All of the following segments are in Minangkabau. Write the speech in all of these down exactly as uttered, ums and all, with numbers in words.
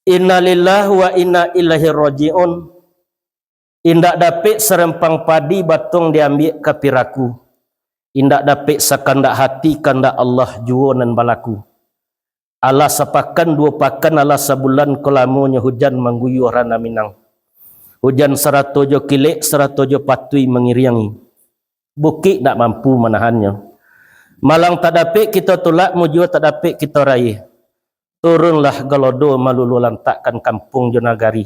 Innalillahi wa inna ilaihi raji'un. Indak dapek sarempang padi batuang diambiak ka piraku. Indak dapek sakandak hati kandak Allah juo nan balaku. Alah sapakan duo pakan, alah sabulan ko lamonyo hujan mangguyua Ranah Minang. Hujan sarato jo kilek, sarato jo patuih mangiriangi. Bukik ndak mampu manahannyo. Malang tak dapek kito tulak, mujua tak dapek kito rayeh. Turunlah galodo maluluah lantakkan kampuang jo nagari.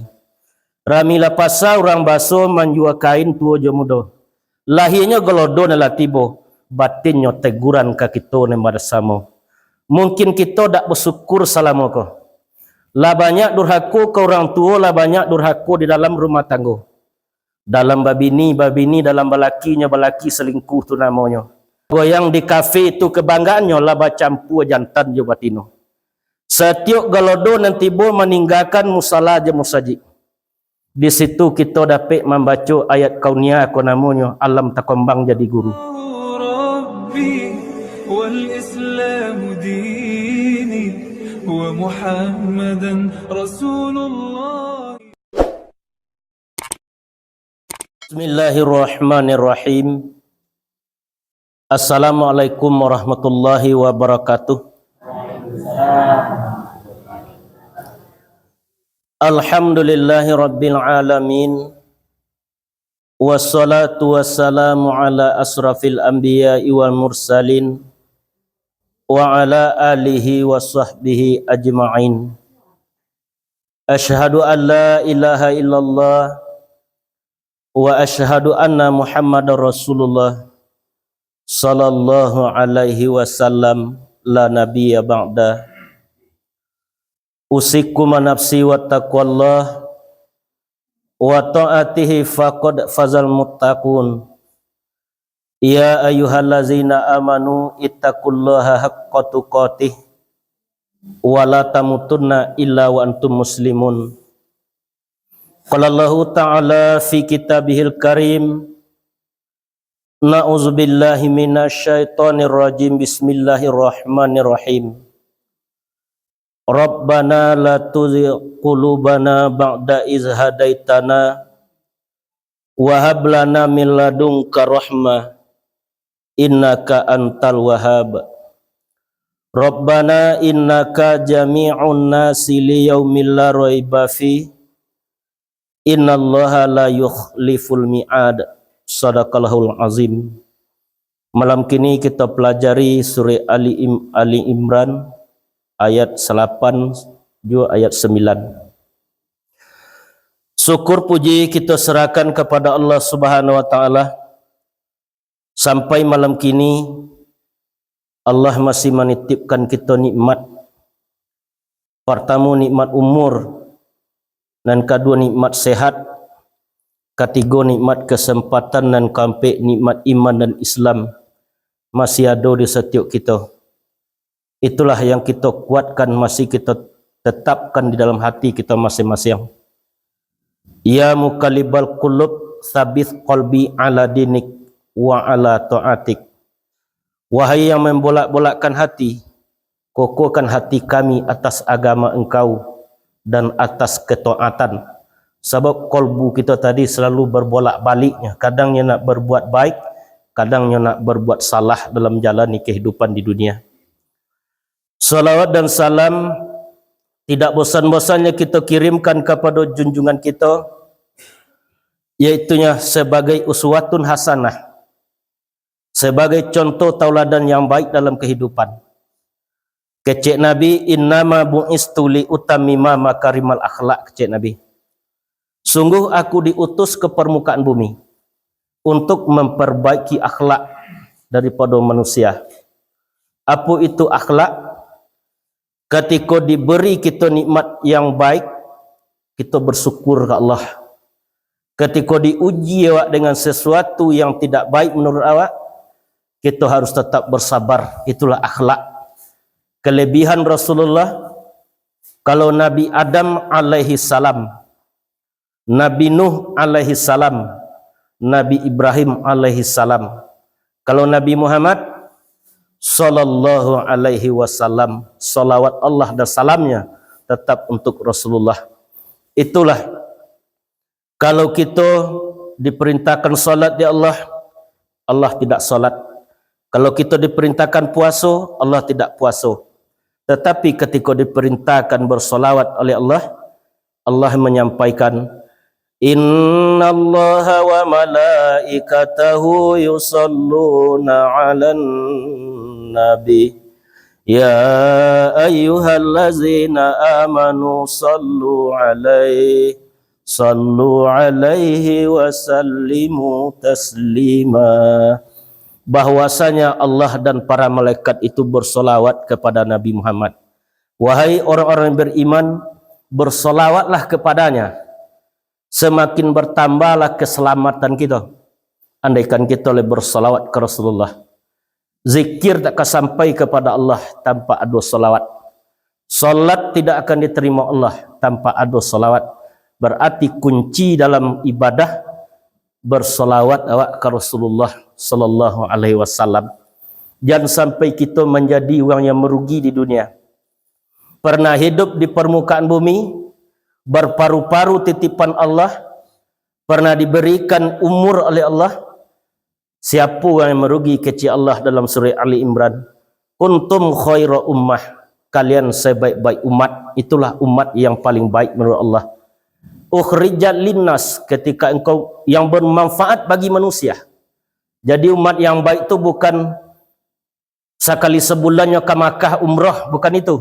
Ramilah pasa urang baso manjua kain tuo jo mudo. Lahianyo galodo nan lah tibo, batinnyo teguran ka kito nan basamo. Mungkin kito dak basyukur salamo ko. Lah banyak durhako ka urang tuo, lah banyak durhako di dalam rumah tanggo. Dalam babini, babini, dalam balaki, nyo balaki salingkuh tu namonyo. Goyang di kafe tu kabanggaannyo, lah bacampua jantan jo batino. Satiok galodo nan tibo maninggakan musala jo musajik. Di situ kito dapek mambaco ayat kauniah ko namonyo alam takombang jadi guru. Rabbi wal Islamu dini wa Muhammadan Rasulullah. Bismillahirrahmanirrahim. Assalamualaikum warahmatullahi wabarakatuh. Alhamdulillahi rabbil alamin. Wassalatu wassalamu ala asrafil anbiya'i wal mursalin, wa ala alihi wa sahbihi ajma'in. Asyhadu an la ilaha illallah, wa asyhadu anna Muhammadar Rasulullah, sallallahu alaihi wasallam, la nabiyya ba'da. Usikum wa nafsi wa taqwallah, wa ta'atihi faqad fazal muttaqun. Ya ayyuhallazina amanu ittaqullaha haqqa tuqatih, wa la tamutunna illa wa antum muslimun. Qala Allahu ta'ala fi kitabihil karim, na'udzubillahi minasyaitonirrajim, bismillahirrahmanirrahim. Rabbana la tuzigh qulubana ba'da idz hadaitana, wa hab lana min ladunka rahmah, innaka antal wahhab. Rabbana innaka jami'un nasi li yaumin la raiba fih, innallaha la yukhliful mi'ad. Sadaqallahul azim. Malam kini kita pelajari surah Ali Im-, Ali Imran ayat salapan jo ayat sambilan. Syukur puji kita serahkan kepada Allah Subhanahu wa Ta'ala. Sampai malam kini, Allah masih manitipkan kita nikmat. Partamo, nikmat umur. Nan kaduo, nikmat sehat. Katigo, nikmat kesempatan. Nan kaampek, nikmat iman dan Islam masih ado di satiok kito. Itulah yang kito kuatkan, masih kito tetapkan di dalam hati kito masing-masing. Ya muqallibal qulub, tsabbit qalbi ala dinik wa ala taatik. Wahai yang membolak-bolakkan hati, kokohkan hati kami atas agama Engkau dan atas ketaatan. Sabab kolbu kito tadi selalu berbolak-baliknya, kadang nyo nak berbuat baik, kadang nyo nak berbuat salah dalam jalani kehidupan di dunia. Salawat dan salam tidak bosan-bosannya kita kirimkan kepada junjungan kita, yaitunya sebagai uswatun hasanah, sebagai contoh tauladan yang baik dalam kehidupan. Kecek Nabi, "Innama bu'istu li utammima makarimal akhlak," kecek Nabi. "Sungguh aku diutus ke permukaan bumi untuk memperbaiki akhlak daripada manusia." Apo itu akhlak? Katiko diberi kito nikmat yang baik, kito bersyukur ka Allah. Katiko diuji awak dengan sesuatu yang tidak baik menurut awak, kito harus tetap bersabar. Itulah akhlak. Kelebihan Rasulullah, kalau Nabi Adam alaihi salam, Nabi Nuh alaihi salam, Nabi Ibrahim alaihi salam. Kalau Nabi Muhammad sallallahu alaihi wasallam, salawat Allah dan salamnya tetap untuk Rasulullah. Itulah, kalau kito diperintahkan salat di Allah, Allah tidak salat. Kalau kito diperintahkan puaso, Allah tidak puaso. Tetapi ketika diperintahkan bersalawat oleh Allah, Allah menyampaikan, "Innallaha wa malaikatahu yusalluna 'alan nabi. Ya ayyuhallazina amanu sallu 'alaihi, sallu 'alaihi wa sallimu taslima." Bahwasanya Allah dan para malaikat itu bersalawat kepada Nabi Muhammad. Wahai orang-orang yang beriman, bersalawatlah kepadanya. Semakin bertambahlah keselamatan kita, andaikan kita lai bersalawat ka Rasulullah. Zikir tak ka sampai kepada Allah tanpa ado salawat. Salat tidak akan diterima Allah tanpa ado salawat. Berarti kunci dalam ibadah, bersalawat awak ka Rasulullah sallallahu alaihi wasallam. Jan sampai kita menjadi orang yang merugi di dunia. Pernah hidup di permukaan bumi, berparu-paru titipan Allah, pernah diberikan umur oleh Allah. Siapa orang yang merugi, kecek Allah dalam surah Ali Imran, "Kuntum khaira ummah," kalian sebaik-baik umat, itulah umat yang paling baik menurut Allah. "Ukhrijat linnas," ketika engkau, yang bermanfaat bagi manusia. Jadi umat yang baik tu bukan sakali sabulannyo ka Makkah umrah, bukan itu.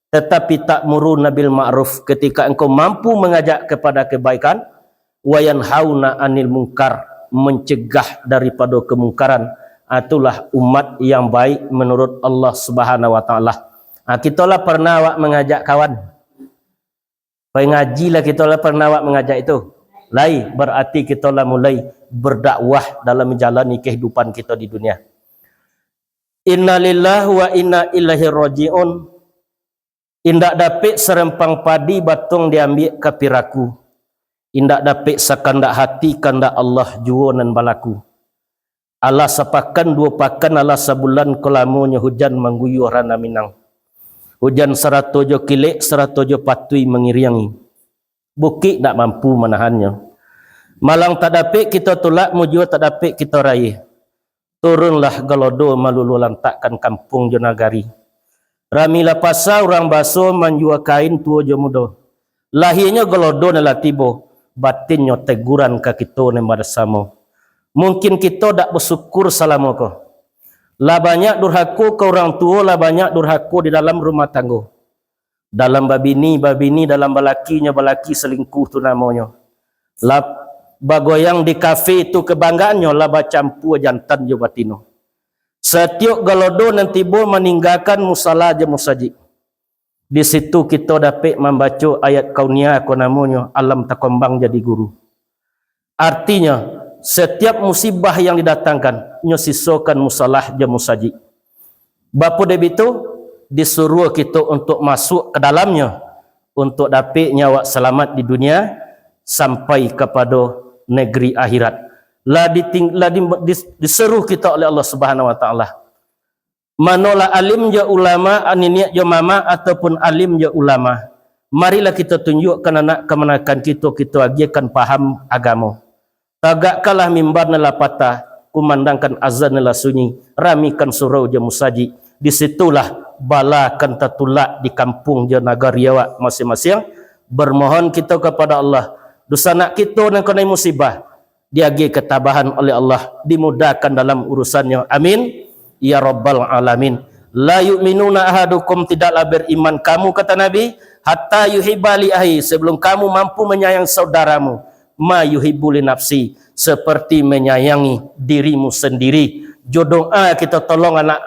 Tetapi ta'muruna bil ma'ruf, ketika engkau mampu mengajak kepada kebaikan, wa yanhauna 'anil munkar, mencegah daripada kemungkaran. Ah, itulah umat yang baik menurut Allah Subhanahu wa Ta'ala. Ah, kito lah pernah awak mengajak kawan. Pai ngaji lah kito lah pernah awak mengajak itu. Lai, berarti kito lah mulai berdakwah dalam menjalani kehidupan kito di dunia. Innalillahi wa inna ilaihi raji'un. Indak dapek sarempang padi batuang diambiak ka piraku. Indak dapek sakandak hati kandak Allah juo nan balaku. Alah sapakan duo pakan, alah sabulan ko lamonyo hujan mangguyuah Ranah Minang. Hujan sarato jo kilek, sarato jo patui mangiriangi. Bukik ndak mampu manahannyo. Malang tak dapek kito tulak, mujua tak dapek kito rayeh. Turunlah galodo maluluah lantakkan kampuang jo nagari. Ramilah pasa urang baso manjua kain tuo jo mudo. Lahianyo galodo nan lah tibo, batinnyo teguran ka kito nan basamo. Mungkin kito dak basyukur salamo ko. Lah banyak durhako ka urang tuo, lah banyak durhako di dalam rumah tanggo. Dalam babini, babini, dalam balaki, nyo balaki salingkuh tu namonyo. Lah bagoyang di kafe tu kabanggaannyo, lah bacampua jantan jo batino. Satiok galodo nan tibo maninggakan musala jo musajik. Di situ kito dapek mambaco ayat kauniah ko namonyo alam takombang jadi guru. Artinyo, satiap musibah yang didatangkan, nyo sisokan musalah jo musajik. Bapa dek bitu, disuruah kito untuk masuak ka dalamnyo, untuk dapek nyo awak salamat di dunia, sampai kapado negeri akhirat. Lah diting-, lah di-, dis-, diseru kito oleh Allah Subhanahu Wa Taala. Manolah alim jo ulama, niniak jo mamak, ataupun alim jo ulama. Marilah kito tunjuakkan anak kamanakan kito, kito agiahkan paham agamo. Tagakkanlah mimbar nan lah patah, kumandangkan azan nan lah sunyi, ramikan surau jo musajik. Di situlah bala kan tatulak di kampuang jo nagari awak masiang-masiang. Bermohon kito kapado Allah, dunsanak kito nan kanai musibah, diagiah katabahan oleh Allah, dimudahkan dalam urusannyo. Amin, ya rabbal alamin. La yu'minuna ahadukum, tidaklah beriman kamu, kata Nabi, hatta yuhibba li akhi, sebelum kamu mampu menyayangi saudaramu, ma yuhibbu li nafsi, seperti menyayangi dirimu sendiri. Jo doa kito tolong anak,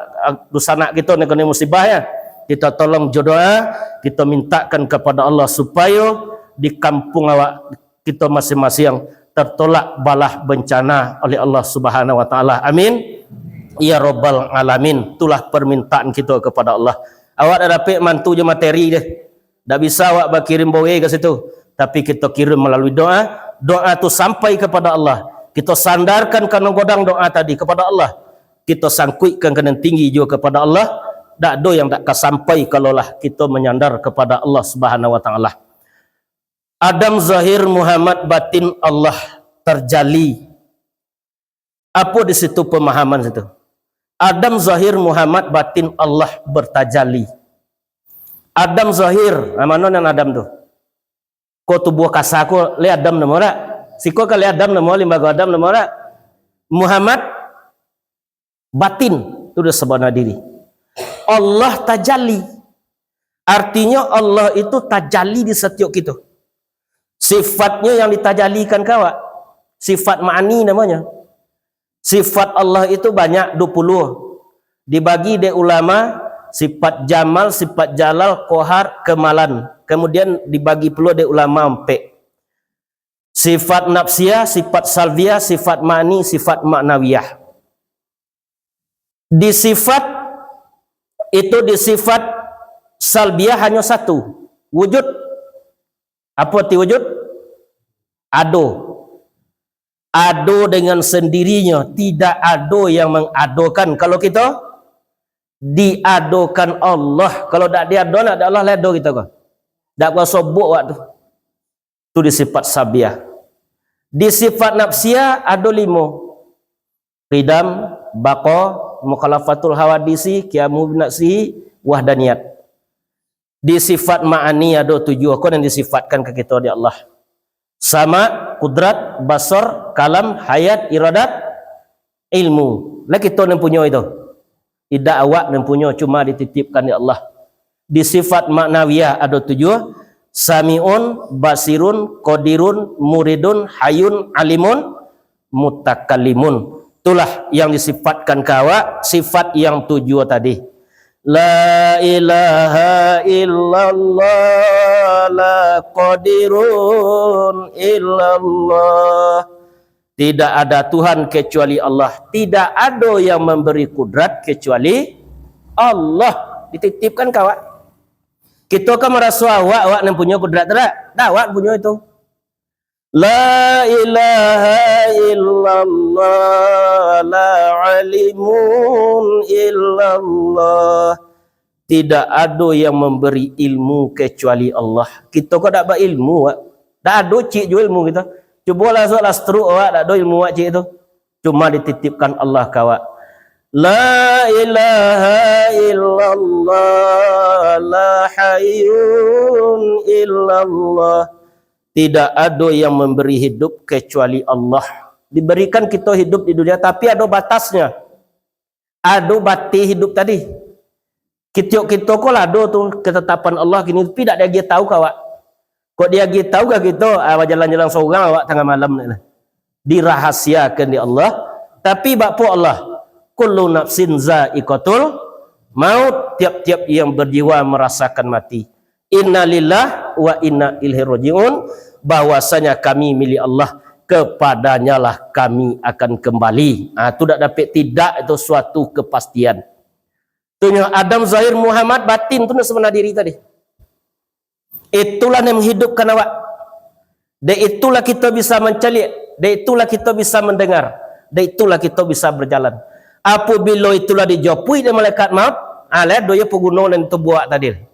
dunsanak kito nan kanai musibah, ya. Kito tolong jo doa, kito mintakan kapado Allah supayo di kampuang awak kito masiang-masiang tertolak balah bencana oleh Allah Subhanahu Wa Taala. Amin, ya rabbal alamin. Itulah permintaan kito kapado Allah. Awak dak dapek mantu jo materi deh. Dak bisa awak bakirim boe ka situ. Tapi kito kirim malalui doa. Doa tu sampai kapado Allah. Kito sandarkan ka nan godang doa tadi kapado Allah. Kito sangkuikkan ka nan tinggi juo kapado Allah. Dak ado yang dak ka sampai kalau lah kito manyandar kepada Allah Subhanahu wa Taala. Adam zahir, Muhammad batin, Allah tajali. Apo di situ pemahaman situ? Adam zahir, Muhammad batin, Allah bertajali. Adam zahir, nah, mano nan Adam tu? Ko tubuah kasa ko, le Adam namo dak? Siko ka le Adam namo, limbago Adam namo dak? Muhammad batin, tu dah sabana diri. Allah tajali. Artinyo Allah itu tajali di satiok kito. Sifatnyo yang ditajalikan ka awak. Sifat ma'ani namonyo. Sifat Allah itu banyak, dua puluh. Dibagi dek ulama, sifat jamal, sifat jalal, qahar, kamalan. Kemudian dibagi pulo dek ulama ampek. Sifat nafsiah, sifat salbiah, sifat ma'ani, sifat ma'nawiyah. Di sifat itu, di sifat salbiah hanyo satu, wujud. Apo arti wujud? Ado. Ado dengan sendirinyo, tidak ado yang mengadokan. Kalau kito, diadokan Allah. Kalau dak diado, nak ado Allah, lai ado kito ko. Dak kuaso buek awak tu. Tu di sifat salbiah. Di sifat nafsiah ado limo. Qidam, baqa, mukhalafatul hawadisi, qiyamu binafsihi, wahdaniyat. Di sifat ma'ani ado tujuah, ko nan disifatkan ka kito dek Allah. Sama, kudrat, basar, kalam, hayat, iradat, ilmu. Lah kito nan punyo itu. Indak awak nan punyo, cuma dititipkan dek Allah. Di sifat ma'nawiyah ado tujuah, sami'un, basirun, qadirun, muridun, hayyun, alimun, mutakallimun. Itulah yang disifatkan ka awak, sifat yang tujuah tadi. La ilaha illallah, la qadirun illallah. Tidak ada Tuhan kecuali Allah. Tidak ado yang memberi kudrat kecuali Allah. Dititipkan ka awak. Kito kan maraso awak, awak nan punyo kudrat tu dak? Dak, awak punyo itu. La ilaha illallah, la alimun illallah. Tidak ado yang memberi ilmu kecuali Allah. Kito ko dak bailmu, wak. Dak ado cik juo ilmu kito. Cubolah suak lah stroke awak, dak ado ilmu wak cik tu. Cuma dititipkan Allah ka awak. La ilaha illallah, la hayyun illallah. Tidak ado yang memberi hidup kecuali Allah. Diberikan kito hidup di dunia, tapi ado batasnya. Ado bateh hidup tadi. Kito, kito ko lah ado tu ketetapan Allah kini, tapi dak diagiah tahu ka awak. Kok diagiah tahu ka kito, ah, bajalan-jalan sorang awak tangah malam ni lah. Dirahasiakan di Allah, tapi bak po Allah, kullu nafsin zaiqatul maut, tiap-tiap yang berjiwa merasakan mati. Innalillah wa inna ilaihi rajiun, bahwasanya kami milik Allah, kepadanyalah kami akan kembali. Ah, tu dak dapek tidak, itu suatu kepastian. Tunyo Adam zahir, Muhammad batin, tu nan sabana diri tadi. Itulah yang menghidupkan awak. Dek itulah kito bisa mancaliak, dek itulah kito bisa mandangar, dek itulah kito bisa bajalan. Apabilo itulah dijapuik dek malaikat maut, ah, lai ado yo paguno nan tubuah awak tadi.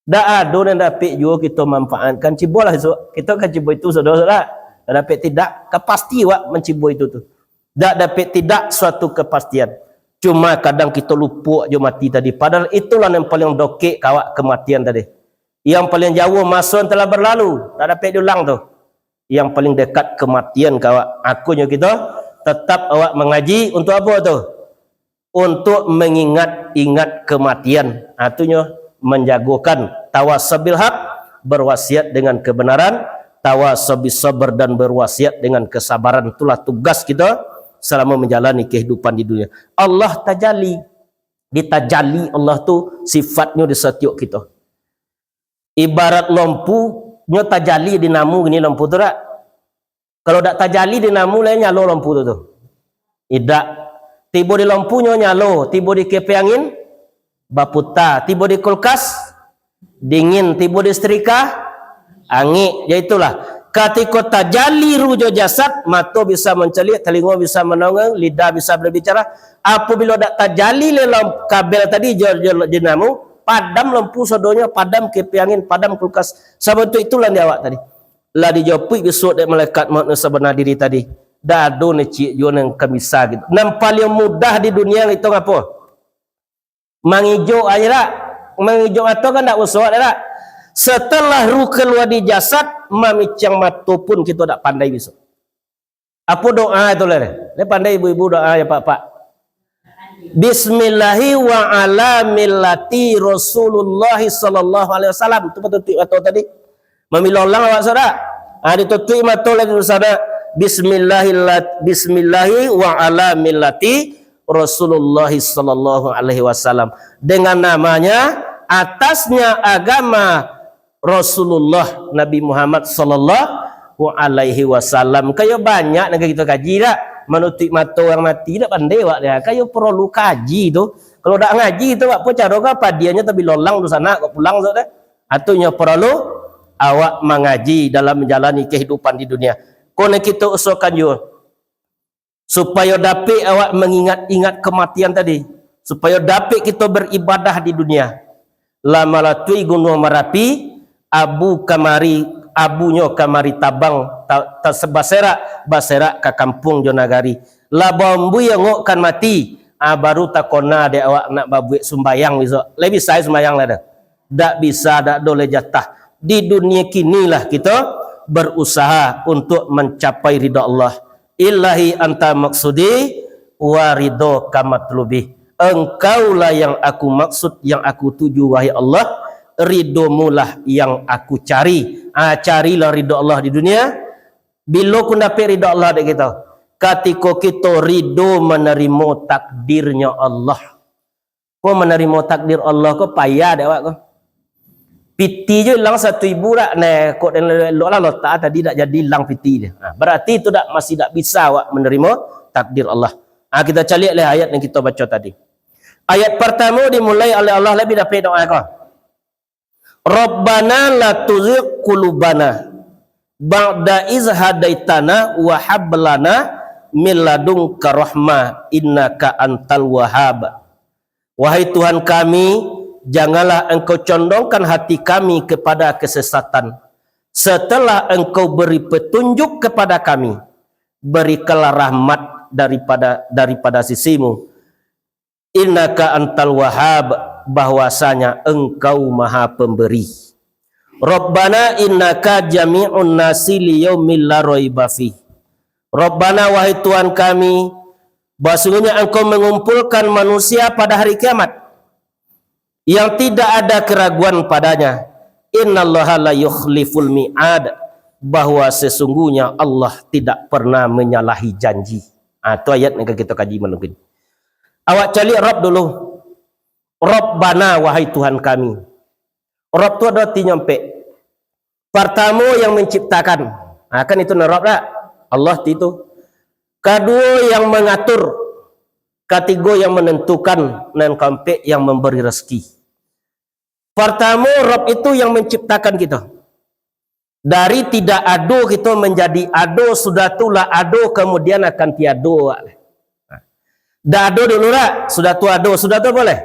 Dak ado nan dapek juo kito manfaatkan. Cubolah isuak, kito kan cubo itu, saudara-saudara. Dak dapek tidak, ka pasti awak mancubo itu tu. Dak dapek tidak suatu kepastian. Cuma kadang kito lupo jo mati tadi. Padahal itulah yang paling dokek ka awak kematian tadi. Yang paling jauah maso yang telah berlalu, dak dapek diulang tu. Yang paling dekat kematian ka awak. Akonyo kito tetap awak mangaji untuk apo tu? Untuk mengingat-ingat kematian. Ha, tu nyo manjagokan tawasau bil haq, berwasiat dengan kebenaran, tawasau bis sabr, dan berwasiat dengan kesabaran. Itulah tugas kito selama menjalani kehidupan di dunia. Allah tajali, ditajali Allah tu sifatnyo di satiok kito. Ibarat lampu, nyo tajali di namu gini lampu tu dak? Kalau dak tajali di namu, lai nyalo lampu tu tu? Idak. Tibo di lampu nyo nyalo, tibo di kepeng angin baputa, tibo di kulkas dingin, tibo di setrika angek. Jadi itulah, Katiko tajali ruh jo jasad, mato bisa mancaliak, talingo bisa mandanga, lidah bisa berbicara. Apabilo dak tajali lai lawan kabel tadi jo, jo, jo dinamo, padam lampu sadonyo, padam kipiah angin, padam kulkas. Sabantuak itulah di awak tadi. Lah dijapuik bisuak dek malaikat maut nan sabana diri tadi. Dak ado nan ciek juo nan ka bisa gitu. Nan paliang mudah di dunia itu ngapo? Mangijok aja dak? Mangijok mato kan dak usah dak? Setelah ruh kalua di jasad, mamicang mato pun kito dak pandai bisuak. Apo doa tu lai? Lai pandai ibu-ibu doa ya, Pak-pak? Bismillahi wa ala millati Rasulullah sallallahu alaihi wasallam. Tu patutuik mato tadi. Mamilolang awak saudara. Ha, ditutuik mato lagi di sana. Bismillahillah, bismillahi wa ala millati Rasulullah sallallahu alaihi wasallam. Dengan namanya, atasnya agama Rasulullah Nabi Muhammad sallallahu alaihi wasallam. Kayo banyak nan kito kaji dak? Manutuik mato urang mati dak pandai awak dia. Kayo paralu kaji tu. Kalau dak ngaji tu, apo caro ka padianyo tabilolang tu sanak kok pulang tu dah. Atunyo paralu awak mangaji dalam manjalani kahidupan di dunia. Kono kito usahakan juo. Supayo dapik awak mangingat-ingat kamatian tadi, supayo dapik kito baribadah di dunia. Lah malatui Gunuang Marapi, abu kamari, abunyo kamari tabang, ta-, ta-, baserak, baserak ka kampuang jo nagari. Lah baumbuih angok kan mati, ah, baru takona dek awak nak babuek sumbayang bisuak. Lai bisa sumbayang lah dah. Dak bisa, dak ado lai jatah. Di dunia kini lah kito berusaha untuk mancapai ridha Allah. Ilahi anta maksudi wa ridhoka matlubi. Engkaulah yang aku maksud, yang aku tuju, wahai Allah. Ridhomulah yang aku cari. Ah, carilah ridha Allah di dunia. Bilo kun dapek ridha Allah dek kito? Katiko kito ridho manarimo takdirnyo Allah. Ko manarimo takdir Allah ko payah dek awak ko. Piti jo ilang satu ibu dak, neh, kok den elok lah lotak tadi dak jadi ilang piti deh. Nah, berarti itu dak, masih dak bisa awak manarimo takdir Allah. Ah, kita caliak lah ayat yang kita baca tadi. Ayat pertama dimulai oleh Allah, lebih dapek doa ko. Rabbana la tuzigh qulubana ba'da iz hadaitana wa hab lana min ladunka rahmah innaka antal wahhab. Wahai Tuhan kami, janganlah Engkau condongkan hati kami kepada kesesatan, setelah Engkau beri petunjuk kepada kami. Berikanlah rahmat daripada, daripada sisimu. Innaka antal wahhab, bahwasanya Engkau Maha Pemberi. Rabbana innaka jami'un nasi liyaumin la raiba fih. Rabbana, wahai Tuhan kami, bahwasanya Engkau mengumpulkan manusia pada hari kiamat yang tidak ada keraguan padanya. Innallaha la yukhliful mi'ad, bahwa sesungguhnya Allah tidak pernah menyalahi janji. Ah, tu ayat yang kita kaji malam ini. Awak caliak Rabb dulu. Rabbana, wahai Tuhan kami. Rabb tu ado artinyo ampek. Partamo, yang manciptakan. Ha, kan itu nan Rabb dak? Allah tu itu. Kaduo, yang mangatur. Katigo, yang manantukan. Nan kaampek, yang mambari rasaki. Partamo, Rabb itu yang manciptakan kito. Dari tidak ado kito manjadi ado, sudah tu lah ado, kamudian akan tiado. Dak ado dulu dak? Sudah tu ado, sudah tu apo lai?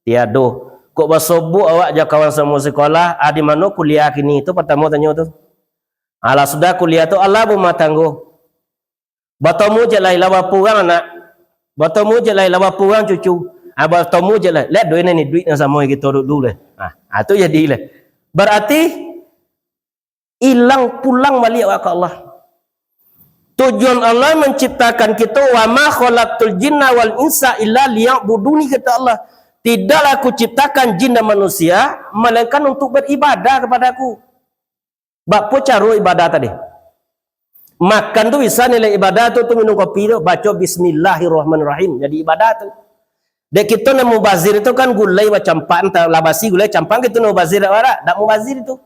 Tiado. Kok basobok awak jo kawan samo sikolah, ah, di mano kuliah kini? Tu partamo tanyo tu. Alah, sudah kuliah tu, alah barumah tanggo. Batamu je lai lah bara urang anak. Batamu je lai lah bara urang cucu. Ah, batamu je lai. Liek duit ni, duit nan samo kito dulu lai. Ah, ah, tu jadi lai. Berarti ilang pulang baliak awak ka Allah. Tujuan Allah manciptakan kito, "Wa ma khalaqtul jinna wal insa illa liya'buduni," kata Allah. "Tidaklah Aku ciptakan jin dan manusia, melainkan untuk beribadah kepada-Ku." Bak apo caro ibadah tadi? Makan tu bisa nilai ibadah tu, tu minum kopi tu, baco Bismillahirrahmanirrahim, jadi ibadah tu. Dek kito nan mubazir tu kan gulai bacampak, antah lah basi gulai campak, kito nan mubazir dak warak, dak mubazir tu.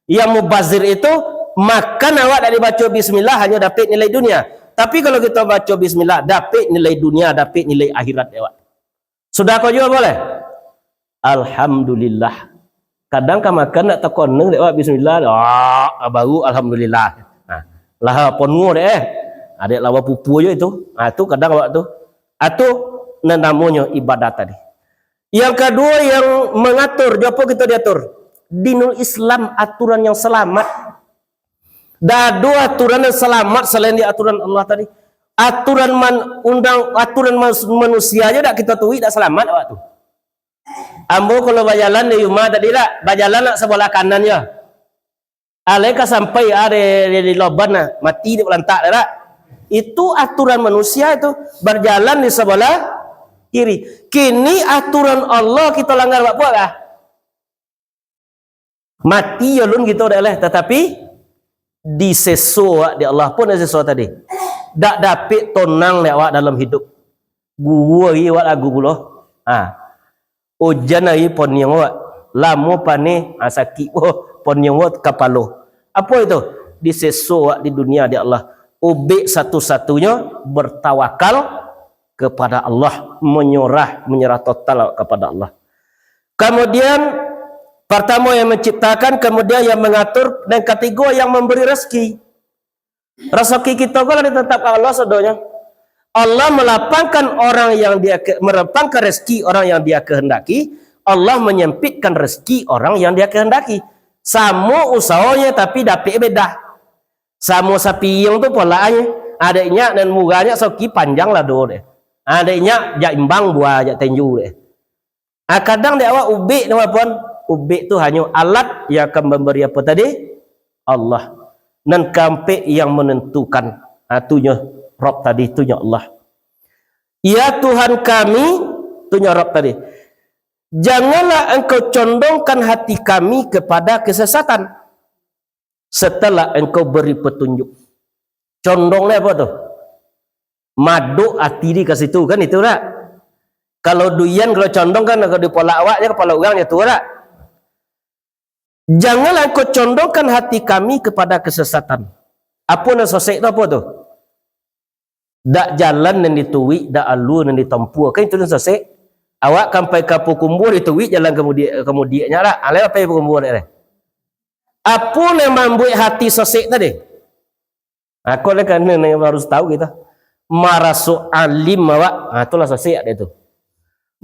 Yang mubazir itu, makan awak dak dibaco bismillah, hanyo dapek nilai dunia. Tapi kalau kito baco bismillah, dapek nilai dunia, dapek nilai akhirat awak. Sudah ko juo boleh? Alhamdulillah. Kadang ka makan nak takoneng dek awak bismillah, ah, baru alhamdulillah. Nah, lah ponuah dek eh. Adek lawa pupu je itu. Ah, tu kadang awak tu. Ah, tu nan namonyo ibadah tadi. Yang kedua yang mengatur, jo apo kito diatur? Dinul Islam, aturan yang selamat. Dak ado aturan yang selamat selain di aturan Allah tadi. Aturan man-, undang, aturan mas-, manusia je dak kito turuik, dak selamat awak tu. Ambo kalau bajalan di rumah tadi dak, bajalan nak sabalah kanan je. Alai ka sampai ah, di, di, di loban nah, mati di lantak dak. Itu aturan manusia itu, bajalan di sabalah kiri. Kini aturan Allah kito langgar, buat apo kah? Mati yo lun kito dek lah, tatapi diseso awak dek Allah pun diseso tadi. Dak dapek tonang dek awak dalam hidup. Guru ari awak lagu pulo. Ha. Ujan ari poniang awak. Lamo paneh, ha, sakik pulo poniang awak kapalo. Apo itu? Diseso awak di dunia dek Allah. Ubek satu-satunyo bertawakal kepada Allah, menyerah, menyerah total awak kepada Allah. Kemudian, pertama yang menciptakan, kemudian yang mengatur, dan ketiga yang memberi rezeki. Rezeki kito ko lah ditetapkan Allah sadonyo. Allah melapangkan orang yang Dia ke-, melapangkan rezeki orang yang Dia kehendaki, Allah menyempitkan rezeki orang yang Dia kehendaki. Samo usahonyo tapi dapek beda. Samo sapiang tu polaknyo. Adeknyo nan murah nyo soki panjang lado deh. Adeknyo jak imbang buah jak tenju deh. Ah, kadang dek awak ubek tu apo? Ubek tu hanyo alat yang akan memberi apo tadi? Allah. Nan kaampek yang menentukan. Ah, tunyo Rob tadi, tunyo Allah. Ya Tuhan kami, tunyo Rob tadi. Janganlah Engkau condongkan hati kami kepada kesesatan, setelah Engkau beri petunjuk. Condong ni apo tu? Madok ati di ka situ, kan itu dak? Kalau duian, kalau condong kan, kalau dipolak awak je, kepala urang je tu dak? Janganlah Engkau condongkan hati kami kepada kesesatan. Apo nan sosek tu apo tu? Dak jalan nan dituruik, dak alua nan ditampuah. Kan itu nan sosek. Awak kan pai ka Payakumbuah dituruik jalan ka mudiak, ka mudiaknyo lah. Alah pai Payakumbuah dek deh. Apo nan mambuek hati sosek tadi? Ha, ko lah kan nan harus tahu kita. Maraso alim awak, ha, itulah sosek dek tu.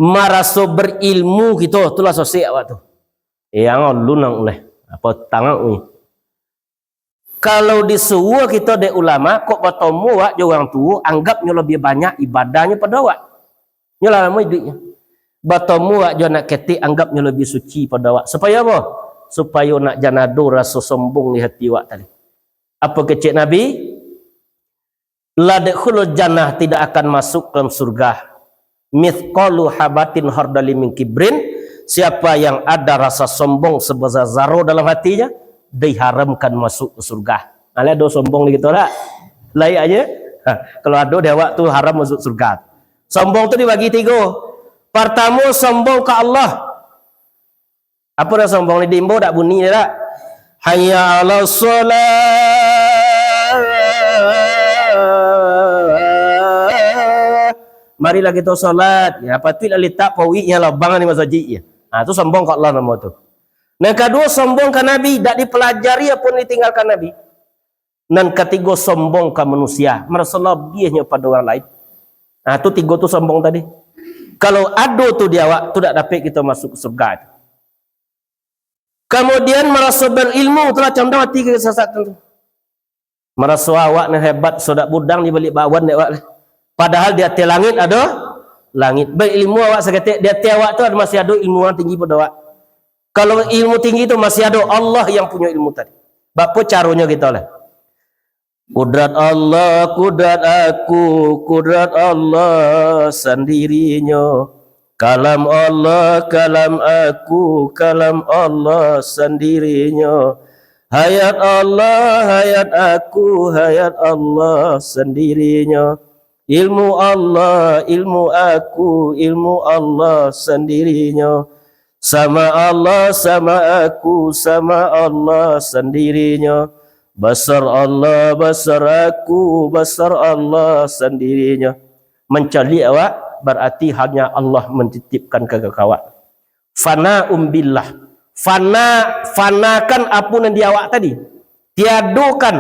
Maraso berilmu kito, itulah sosek awak tu. Eh, ang alun ang uleh. Apo tangak ni? Kalau disuruah kito dek ulama, kok batomu awak jo urang tuo, anggapnyo labiah banyak ibadahnyo pado awak. Nyo lah lamo iduiknyo. Batomu awak jo anak ketek, anggapnyo labiah suci pado awak. Supayo apo? Supayo nak jan ado raso sombong di hati awak tadi. Apo kecek Nabi? La dakhulul jannah, tidak akan masuk dalam surga. Mithqalu habatin khardalin min kibrin, siapa yang ada rasa sombong sebesar zarah dalam hatinya, diharamkan masuk ke surga. Alah, ado sombong di kito dak? Lain aja. Ha, kalau ado di awak tu haram masuk surga. Sombong tu dibagi tigo. Pertama, sombong ke Allah. Apo dah sombong ni, diimbau dak bunyi dak? Hayya 'alas shalah. Marilah kito salat. Ya, patuik lah litak pauik yang labang di masajik je. Ha, tu sombong ka Allah namo tu. Nan kaduo, sombong ka Nabi, dak dipelajari apo nan ditinggalkan Nabi. Nan katigo, sombong ka manusia, maraso labiahnyo pado urang lain. Nah, tu tigo tu sombong tadi. Kalau ado tu di awak, tu dak dapek kito masuk ka surga tu. Kamudian, maraso berilmu, tu lah condong ati ka kesesatan tu. Maraso awak nan hebat, so dak budang di balik bauan dek awak lah. Padahal di ateh langik ado langik. Berilmu awak saketek, di ateh awak tu ado, masih ado ilmu nan tinggi pado awak. Kalau ilmu tinggi tu masih ado, Allah yang punyo ilmu tadi. Baapo caronyo kito lah? Kudrat Allah, kudrat aku, kudrat Allah sandirinyo. Kalam Allah, kalam aku, kalam Allah sandirinyo. Hayat Allah, hayat aku, hayat Allah sandirinyo. Ilmu Allah, ilmu aku, ilmu Allah sandirinyo. Sama Allah, sama aku, sama Allah sandirinyo. Basar Allah, basar aku, basar Allah sandirinyo. Mancaliak awak, bararti hanya Allah mantitipkan ka, ka awak. Fanaum billah, Fana, fanakan apo nan di awak tadi. Tiadokan.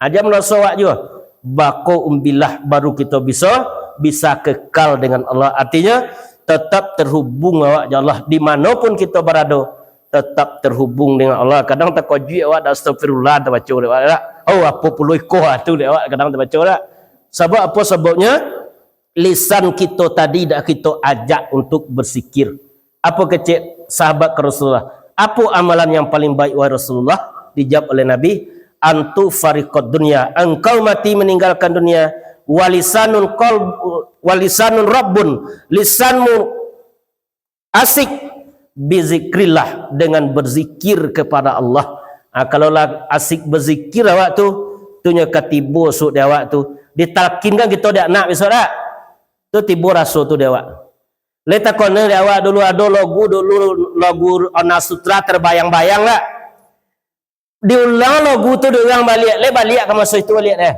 Aja maraso awak juo. Bako umbilah baru kito bisa, bisa kekal dengan Allah. Artinya, tetap terhubung awak jo Allah. Di mano pun kito barado, tetap terhubung dengan Allah. Kadang takajuik awak, dak astagfirullah, tabaco dek awak, dak? Oh, apo pulo iko tu dek awak, kadang tabaco dak? Sabab apo sababnyo? Lisan kito tadi dak kito ajak untuk berzikir. Apo kecek sahabat ka Rasulullah? Apo amalan yang paling baik, wahai Rasulullah? Dijawab oleh Nabi, "Antu farikot dunia." Engkau mati meninggalkan dunia. Walisanun qalb, walisanun rabbun. Lisanmu asik bizikrillah, dengan berzikir kepada Allah. Ha, kalau lah asik berzikir awak tu, tu nyo ka tibo suok di awak tu. Ditalkinkan kito dek anak bisuak dak? Tu tibo raso tu di awak. Lai takana di awak dulu ado lagu, dulu lagu Ona Sutra terbayang-bayang dak? Diulang lagu tu dek urang baliak, lai baliak ka maso itu baliak deh.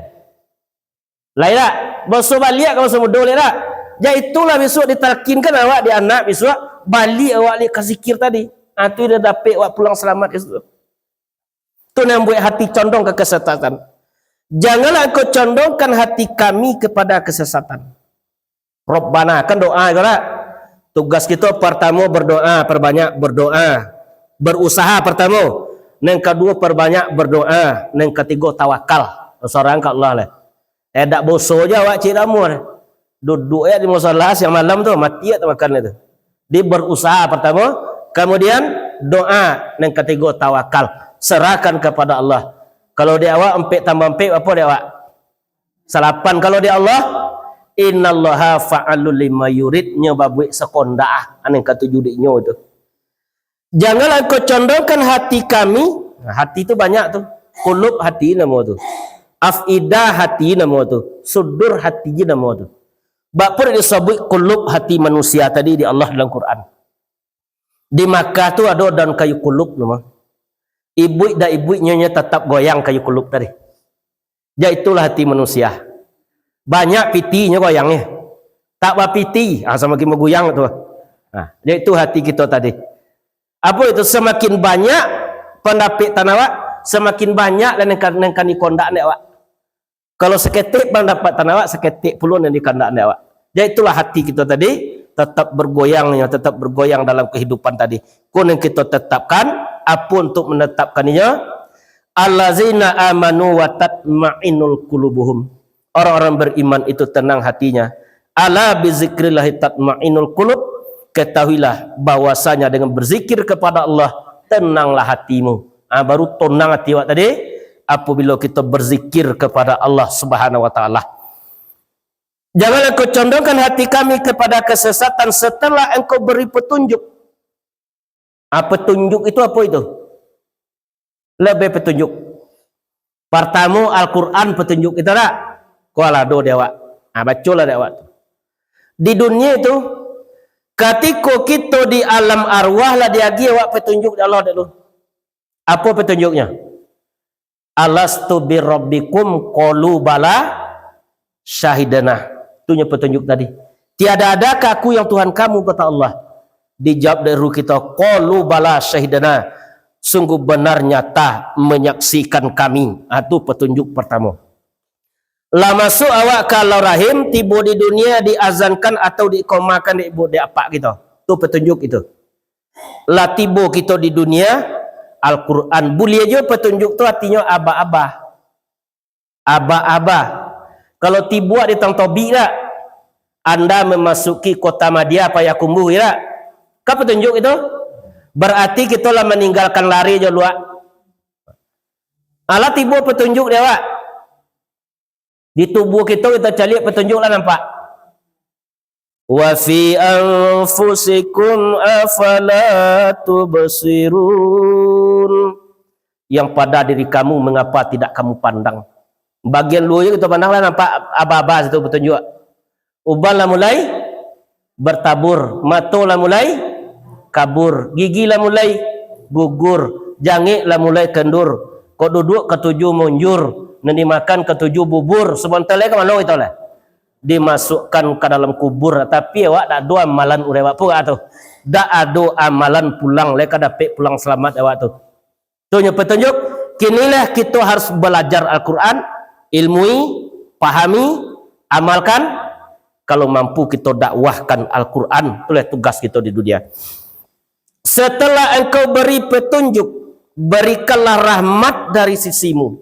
Lai dak? Baso baliak ka maso mudo lai dak? Jadi itulah bisuak ditalkinkan awak di anak bisuak, baliak awak lai ka zikir tadi. Ha, tu dah dapek awak pulang salamat ka situ. Tu nan buek hati condong ka kesesatan. Janganlah engkau condongkan hati kami kepada kesesatan. Rabbana, kan doa iko dak? Tugas kito partamo berdoa, perbanyak berdoa. Berusaha partamo. Nan kaduo, perbanyak berdoa. Nan katigo, tawakal. Sorang ka Allah lah. Eh, dak boso je awak cik Ramur. Duduk je di musala siang malam tu, mati je tawakal tu. Di berusaha partamo, kemudian doa, nan katigo, tawakal. Serahkan kepada Allah. Kalau di awak ampek tambah ampek, apo di awak? Salapan. Kalau di Allah, innallaha fa'alul lima yurid, nyo babuek sakondak ah, nan katuju dek nyo tu. Janganlah engkau condongkan hati kami, nah, hati tu banyak tu, kulub hati namo tu, afidah hati namo tu, sudur hati je namo tu. Bak pun disabuik kulub hati manusia tadi di Allah dalam Quran. Di Makkah tu ado daun kayu kulub namo. Ibuik dak ibuik nyo, nyo tatap goyang kayu kulub tadi. Ya, itulah hati manusia. Banyak pitinyo goyangnyo. Tak bapiti, ah, samakin bagoyang tu. Nah, ya, itu hati kito tadi. Apo itu? Samakin banyak pandapek tan awak, samakin banyak lah nan ka, nan ka dikondak dek awak. Kalau saketek pandapek tan awak, saketek pulo nan dikondak dek awak. Ya, itulah hati kito tadi, tetap bergoyangnyo, tetap bergoyang dalam kehidupan tadi. Ko nan kito tetapkan, apo untuk menetapkan inyo? Allazina amanu wa tatma'innul qulubuhum. Orang-orang beriman itu tenang hatinya. Ala bizikrillahi tatma'innul qulub. Ketahuilah bahwasanya dengan berzikir kepada Allah, tenanglah hatimu. Ah, baru tenang hati awak tadi, apabila kita berzikir kepada Allah Subhanahu wa Ta'ala. Janganlah engkau condongkan hati kami kepada kesesatan setelah engkau beri petunjuk. Ah, petunjuk itu apo itu? Lebih petunjuk. Partamo, Al-Quran petunjuk kito dak? Ko lah ado di awak. Ah, bacolah di awak tu. Di dunia tu, katiko kito di alam arwah lah diagiah awak petunjuk di Allah dulu. Apo petunjuknyo? "Alastu birabbikum?" Qalu bala syahidana. Tu nyo petunjuk tadi. "Tiada adakah Aku yang Tuhan kamu?" kata Allah. Dijawab dek ruh kito, "Qalu bala syahidana." Sungguh benar nyata menyaksikan kami. Ha, tu petunjuk pertamo. Lah masuk awak ka alam rahim, tibo di dunia diazankan atau diiqamahkan dek ibu, dek apak kito. Tu petunjuk itu. Lah tibo kito di dunia, Al-Quran. Buliah juo petunjuk tu artinyo aba-aba. Aba-aba. Kalau tibo di Tang Tobik dak, anda memasuki kota Madia Payakumbuh, dak? Ka petunjuk itu? Berarti kito lah maninggalkan lari jo luak. Alah tibo petunjuk di awak. Di tubuh kito, kito caliak petunjuk lah nampak. "Wa fi anfusikum afala tubsirun?" Yang pada diri kamu, mengapa tidak kamu pandang? Bagian luar je kito pandang lah, nampak aba-aba situ petunjuk. Uban lah mulai bertabur, mato lah mulai kabur, gigi lah mulai gugur, jangek lah mulai kendur. Kok duduk katuju munjur, nan dimakan katuju bubur, sabanta lai ka mano kito lah? dimasukkan ka dalam kubur, tapi awak dak ado amalan urang awak pulang tu. Dak ado amalan pulang lai ka dapek pulang salamat awak tu. Tu nyo petunjuk, kinilah kito harus balajar Al-Quran, ilmui, pahami, amalkan. Kalau mampu kito dakwahkan Al-Quran, itulah tugas kito di dunia. Setelah engkau beri petunjuk, berikanlah rahmat dari sisimu.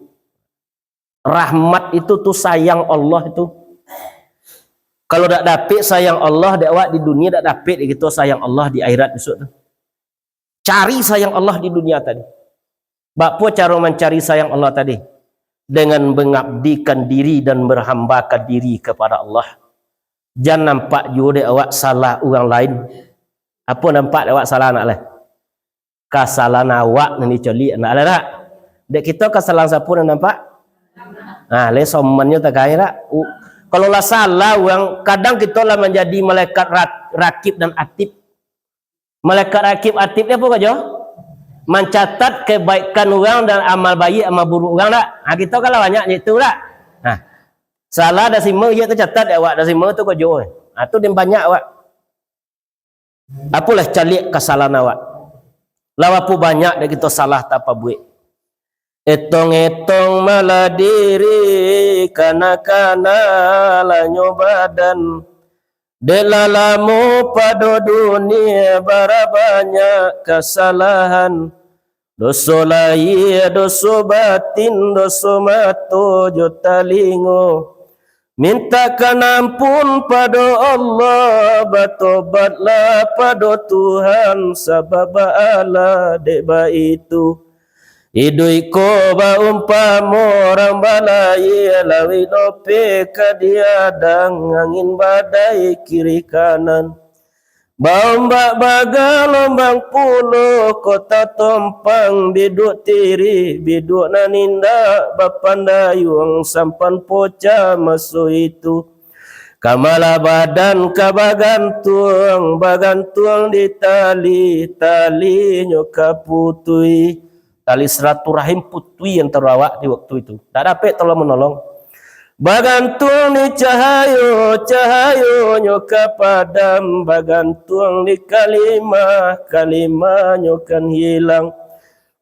Rahmat itu tu sayang Allah itu. Kalau dak dapek sayang Allah, dek awak di dunia dak dapek dek kito sayang Allah di akhirat besok tu. Cari sayang Allah di dunia tadi. Bak apo caro mancari sayang Allah tadi? Dengan mengabdikan diri dan berhambakan diri kepada Allah. Jan nampak juo dek awak salah urang lain. Apo nampak dek awak salah nak lai? Kasalahan awak nan dicaliak, nak lah dak? Dek kito kasalahan sapo nan nampak? Nah, lai somannyo takai dak? U-, kalau lah salah urang, kadang kito lah manjadi malaikat rat-, rakib dan atid. Malaikat rakib atid ni apo karajo? Mancatat kebaikan urang dan amal baiak, amal buruak urang dak? Ha, kito kan lah banyak cak itu dak? Nah, salah dasima, iyo tacatat dek awak, dasima tu karajo. Ha, tu den banyak awak. Apolah caliak kasalahan awak? Lah bapo banyak dek kito salah tapabuek. Etong-etong malah diri, kana-kana lah nyo badan. Dek lah lamo pado dunia, bara banyak kasalahan. Doso lahia, doso batin, doso mato jo talingo. Mintakan ampun pado Allah, batobatlah pado Tuhan, sabab baalah dek baitu. Iduik ko baumpamo urang balayia, lawik lopeh ka diadang, angin badai kiri kanan. Baombak bagalombang pulo, kota Tompang biduak tirih, biduak nan indak bapandayuang, sampan pocah maso itu. Ka malah badan ka bagantuang, bagantuang di tali, talinyo ka putui. Tali silaturahim putui antaro awak di waktu itu. Ndak dapek tolong-manolong. Bagantuang di cahayo, cahayonyo ka padam. Bagantuang di kalimah, kalimahnyo kan hilang.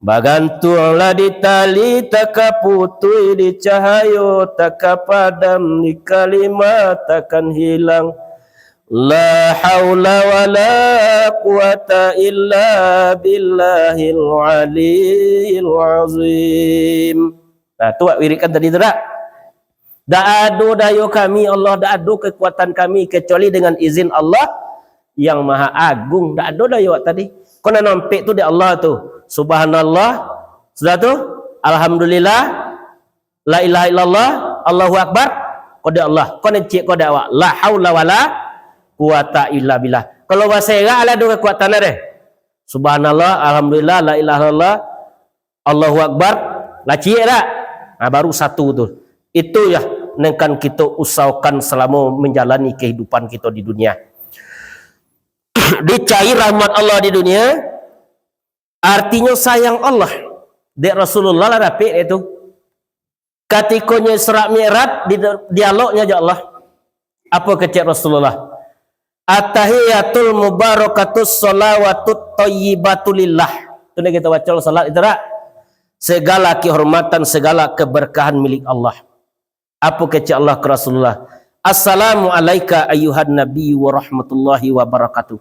Bagantuanglah di tali, tak ka putui, di cahayo tak ka padam, di kalimah takkan hilang. La haula wala quwata illa billahil aliyil azim. Nah, tu awak wiridkan tadi tu dak? Dak ado dayo kami, Allah, dak ado kekuatan kami, kecuali dengan izin Allah yang Maha Agung. Dak ado dayo awak tadi. Ko nan nampek tu dek Allah tu. Subhanallah. Sudah tu, alhamdulillah. La ilaha illallah, Allahu Akbar, ko dek Allah. Ko nan ciek ko dek awak. La haula wala quwata illa billah. Kalau baserak lah ado kekuatan deh. Subhanallah, alhamdulillah, la ilaha illallah, Allahu Akbar, lah ciek dak? Nah, baru satu tu. Itu yo nan kan kito usahokan salamo manjalani kahidupan kito di dunia. Dicari rahmat Allah di dunia, artinyo sayang Allah. Dek Rasulullah lah dapek dek tu. Katikonyo Isra Mi'raj, di dialognya jo Allah. Apo kecek Rasulullah? Attahiyatul mubarakatus shalawatut thayyibatu lillah. Tu nan kito baco salat itu dak? Segala kehormatan, segala keberkahan milik Allah. Apo kecek Allah ka Rasulullah? Assalamu alaika ayyuhan nabi wa rahmatullahi wa barakatuh.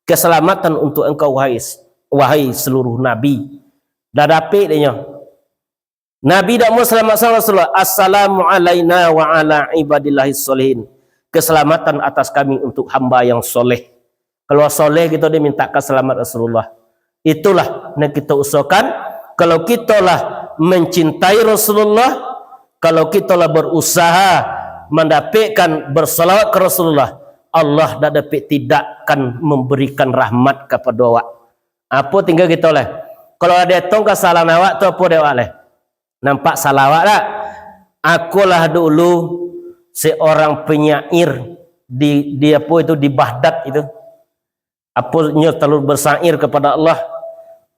Keselamatan untuk engkau, wahai, wahai seluruh nabi. Dah dapek dek nyo. Nabi dak mau salamat salam Rasulullah. Assalamu alaina wa ala ibadillahis sholihin. Keselamatan atas kami untuk hamba yang soleh. Kalau soleh kito dimintakan salamat Rasulullah. Itulah nan kito usahakan. Kalau kito lah mencintai Rasulullah, kalau kito lah berusaha mendapatkan bersalawat ke Rasulullah, Allah dak dapek tidak akan memberikan rahmat kepada awak. Apo tinggal kito leh? Kalau ado etong kesalahan awak tu apo dek awak leh? Nampak salah awak dak? Akolah dulu seorang penyair di, di apo itu, di Baghdad itu. Apo nyo talalu bersair kepada Allah.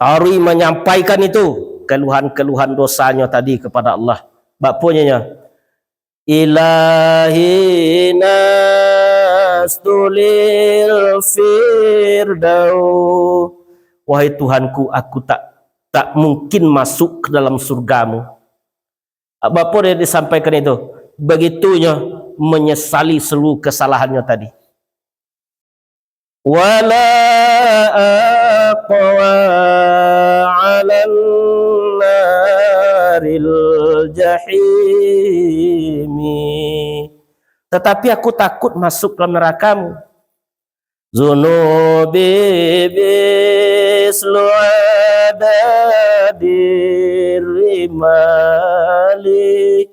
Taruih menyampaikan itu keluhan-keluhan dosanyo tadi kepada Allah. Bak apo nyo nyo? Ilahi nastulil firdau. Wahai Tuhanku, aku tak, tak mungkin masuk ke dalam surgamu. Bapo dia disampaikan itu? Begitunyo menyesali seluruh kesalahannya tadi. Wala aqwa alan naril jahimi. Tetapi aku takut masuk dalam nerakamu. Zunubi mislu adadir rimali.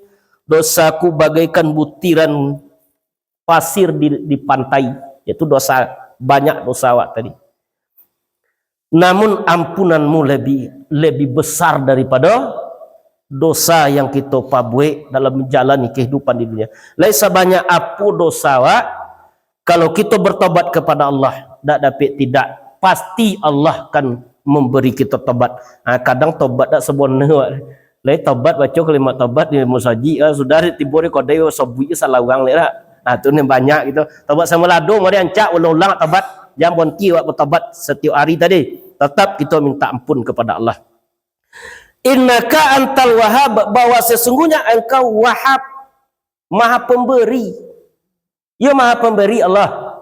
Dosaku bagaikan butiran pasir di, di pantai, yaitu dosa, banyak dosa awak tadi. Namun ampunanmu lebih, lebih besar daripada dosa yang kita pabuek dalam menjalani kehidupan di dunia. Lai sabanyak apo dosa awak, kalau kita bertobat kepada Allah, dak dapik tidak, pasti Allah akan memberi kita tobat. Ha, kadang tobat dak sabono. Lai tobat baco kalimat tobat di musajik, ha, sudah tibo di kodai, sabuik salawang lek dak. Ha, tu nan banyak gitu. Tobat samo lado, mari ancak ulang-ulang tobat. Jangan berhenti awak bertobat setiap hari tadi. Tetap kita minta ampun kepada Allah. Innaka antal wahhab, bahwa sesungguhnya engkau Wahhab, Maha Pemberi. Yo, Maha Pemberi Allah.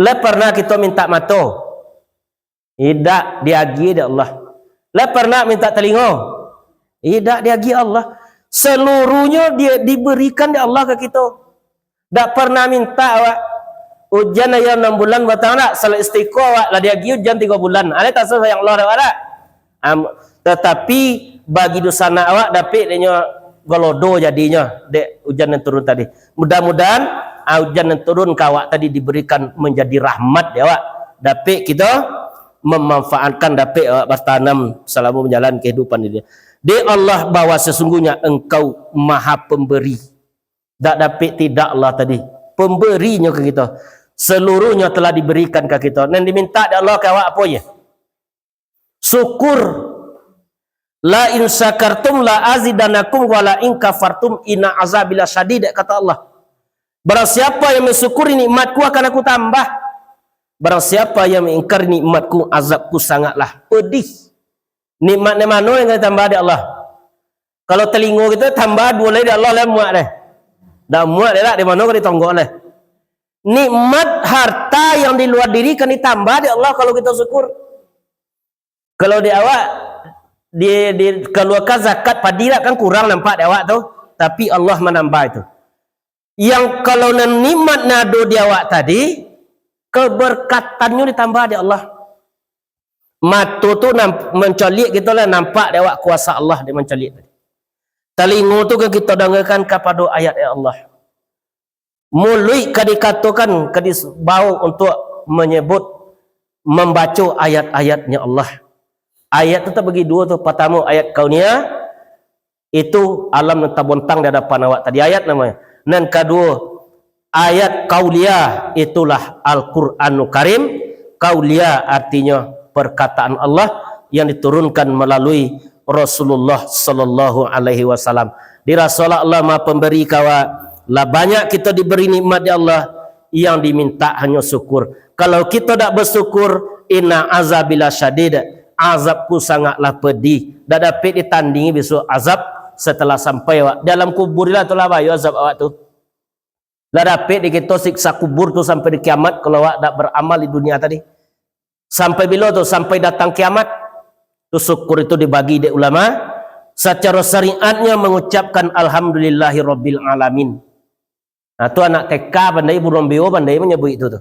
Lah pernah kita minta mato? Idak diagiah dek Allah. Lah pernah minta talingo? Idak diagiah Allah. Seluruhnyo di, diberikan dek Allah ka kito. Dak pernah minta awak ujan ayo anam bulan batang dak, salat istiqo awak lah diagiah ujan tigo bulan. Alai taso sayang Allah dek awak dak? Am, tatapi bagi dunsanak awak dapik dek nyo galodo jadinyo dek ujan nan turun tadi. Mudah-mudahan, ah, ujan nan turun ka awak tadi diberikan menjadi rahmat dek awak. Dapik kito memanfaatkan, dapik awak batanam salamo manjalani kehidupan ini. Dek Allah, bahwa sesungguhnya Engkau Maha Pemberi. Dak dapik tidak Allah tadi. Pemberinyo ka kito. Seluruhnyo telah diberikan ka kito. Nan diminta dek Allah ka awak apo je? Syukur. La in syakartum la azidannakum wa la in kafartum inna azabi lasyadid, kata Allah. Barang siapa yang mensyukuri nikmat-Ku, akan Aku tambah. Barang siapa yang mengingkari nikmat-Ku, azab-Ku sangatlah pedih. Nikmat nan mano yang ka ditambah dek Allah? Kalau talingo kito tambah duo lai dek Allah, lah muak deh. Dah muak deh lah, di mano ka ditonggok deh. Nikmat harta yang di luar diri kan ditambah dek Allah kalau kito syukur. Kalau di awak, di, dikaluakan zakat padi lah, kan kurang nampak di awak tu, tapi Allah manambah itu. Yang kalau nan nikmat nan ado di awak tadi, keberkatannyo ditambah dek Allah. Mato tu nam-, mancaliak kito lah, nampak dek awak kuasa Allah dek mancaliak tadi. Talingo tu kan kito dangakan kapado ayat-ayat Allah. Muluik ka dikatokan, ka dibao untuk manyebut, mambaco ayat-ayatnyo Allah. Ayat tu tabagi duo tu. Partamo ayat kauniyah, itu alam nan tabontang di hadapan awak tadi. Ayat namonyo. Nan kaduo, ayat kauliyah, itulah Al-Quranul Karim. Kauliyah artinyo perkataan Allah yang diturunkan melalui Rasulullah sallallahu alaihi wasallam. Dirasolah Allah Maha Pemberi ka awak. Lah banyak kito diberi nikmat dek Allah, yang diminta hanyo syukur. Kalau kito dak bersyukur, inna azabi lasyadid, azab-Ku sangatlah pedih. Dak dapik ditandingi bisuak azab setelah sampai awak dalam kubur lah, tu lah bayo azab awak tu. Lah dapik di kito siksa kubur tu sampai di kiamat kalau awak dak beramal di dunia tadi. Sampai bilo tu? Sampai datang kiamat. Tu syukur itu dibagi dek ulama. Sacaro syariatnyo mengucapkan alhamdulillahirabbil alamin. Nah, tu anak T K pandai, buruang B O pandai manyabuik itu tu.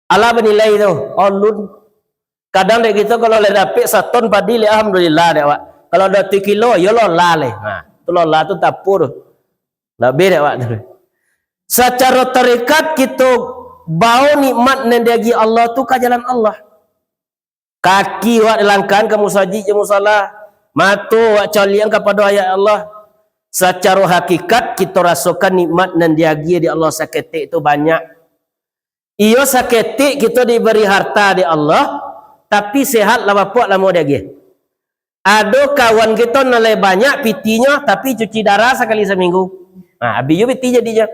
Alah banilai tu, alun. Kadang dek kito kalau lah dapik saton padi, lah alhamdulillah dek awak. Kalau ado tu kilo, yo lolah leh. Nah, tu lolah tu tapu tu. Labih dek awak tu. Sacaro tarekat kito bao nikmat nan diagiah Allah tu ka jalan Allah. Kaki awak dilangkahkan ka musajik jo musala, mato awak caliakkan kapado ayat Allah. Sacaro hakikat, kito rasokan nikmat nan diagiah dek Allah saketek tu banyak. Iyo, saketek kito dibari harta dek Allah, tapi sehat lah bapak lamo diagiah. Ado kawan kito nan lai banyak pitinyo, tapi cuci darah sakali saminggu. Nah, abih juo piti jadinyo.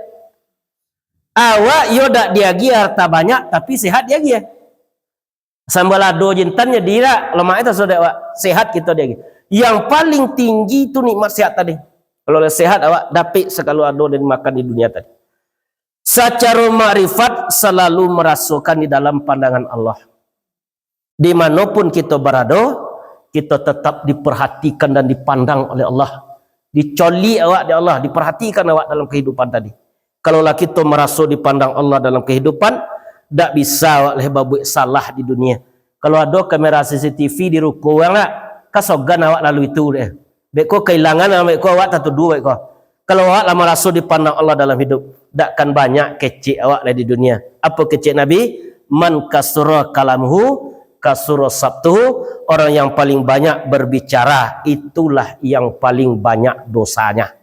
Awak iyo dak diagiah harta banyak, tapi sehat diagiah. Sambal ado jintan jadi dak, lemak itu sudah awak. Sehat kito diagiah. Yang paling tinggi tu nikmat sehat tadi. Kalau lah sehat awak, dapik sagalo ado dari makan di dunia tadi. Sacaro makrifat salalu marasokan di dalam pandangan Allah. Di manopun kito barado, kito tetap diperhatikan dan dipandang oleh Allah. Dicoliak awak dek Allah, diperhatikan awak dalam kehidupan tadi. Kalau lah kito maraso dipandang Allah dalam kehidupan, dak bisa awak leh babuek salah di dunia. Kalau ado kamera C C T V di ruko urang dak, ka sogan awak lalu itu deh. Beko kailangan, beko awak tatuduah beko. Kalau awak lah maraso dipandang Allah dalam hidup, dak kan banyak kecek awak lah di dunia. Apo kecek Nabi? "Man kasura kalamuhu, kasura sabtuhu." Orang yang paling banyak berbicara, itulah yang paling banyak dosanya.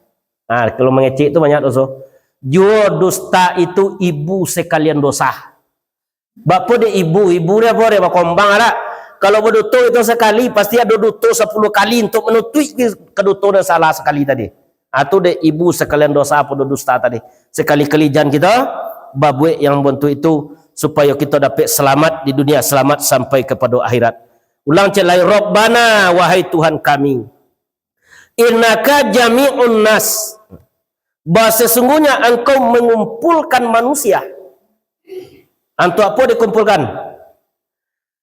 Nah, kalau mangecek tu banyak doso. Juo dusta itu ibu sekalian dosa. Bapo dek ibu, ibu ni apo dek bakombang adak? Kalau baduto itu sakali, pasti ado duto sapuluah kali untuk manutuik kaduto nan salah sakali tadi. Atu dek ibu sakalian dosa apo dusta tadi. Sakali-kali jan kito babuek yang bantuak itu, supayo kito dapek salamat di dunia, salamat sampai kapado akhirat. Ulang cek lai, "Rabbana, wahai Tuhan kami, innaka jami'un nas, bahwa sesungguhnya Engkau mengumpulkan manusia." Antuak apo dikumpulkan?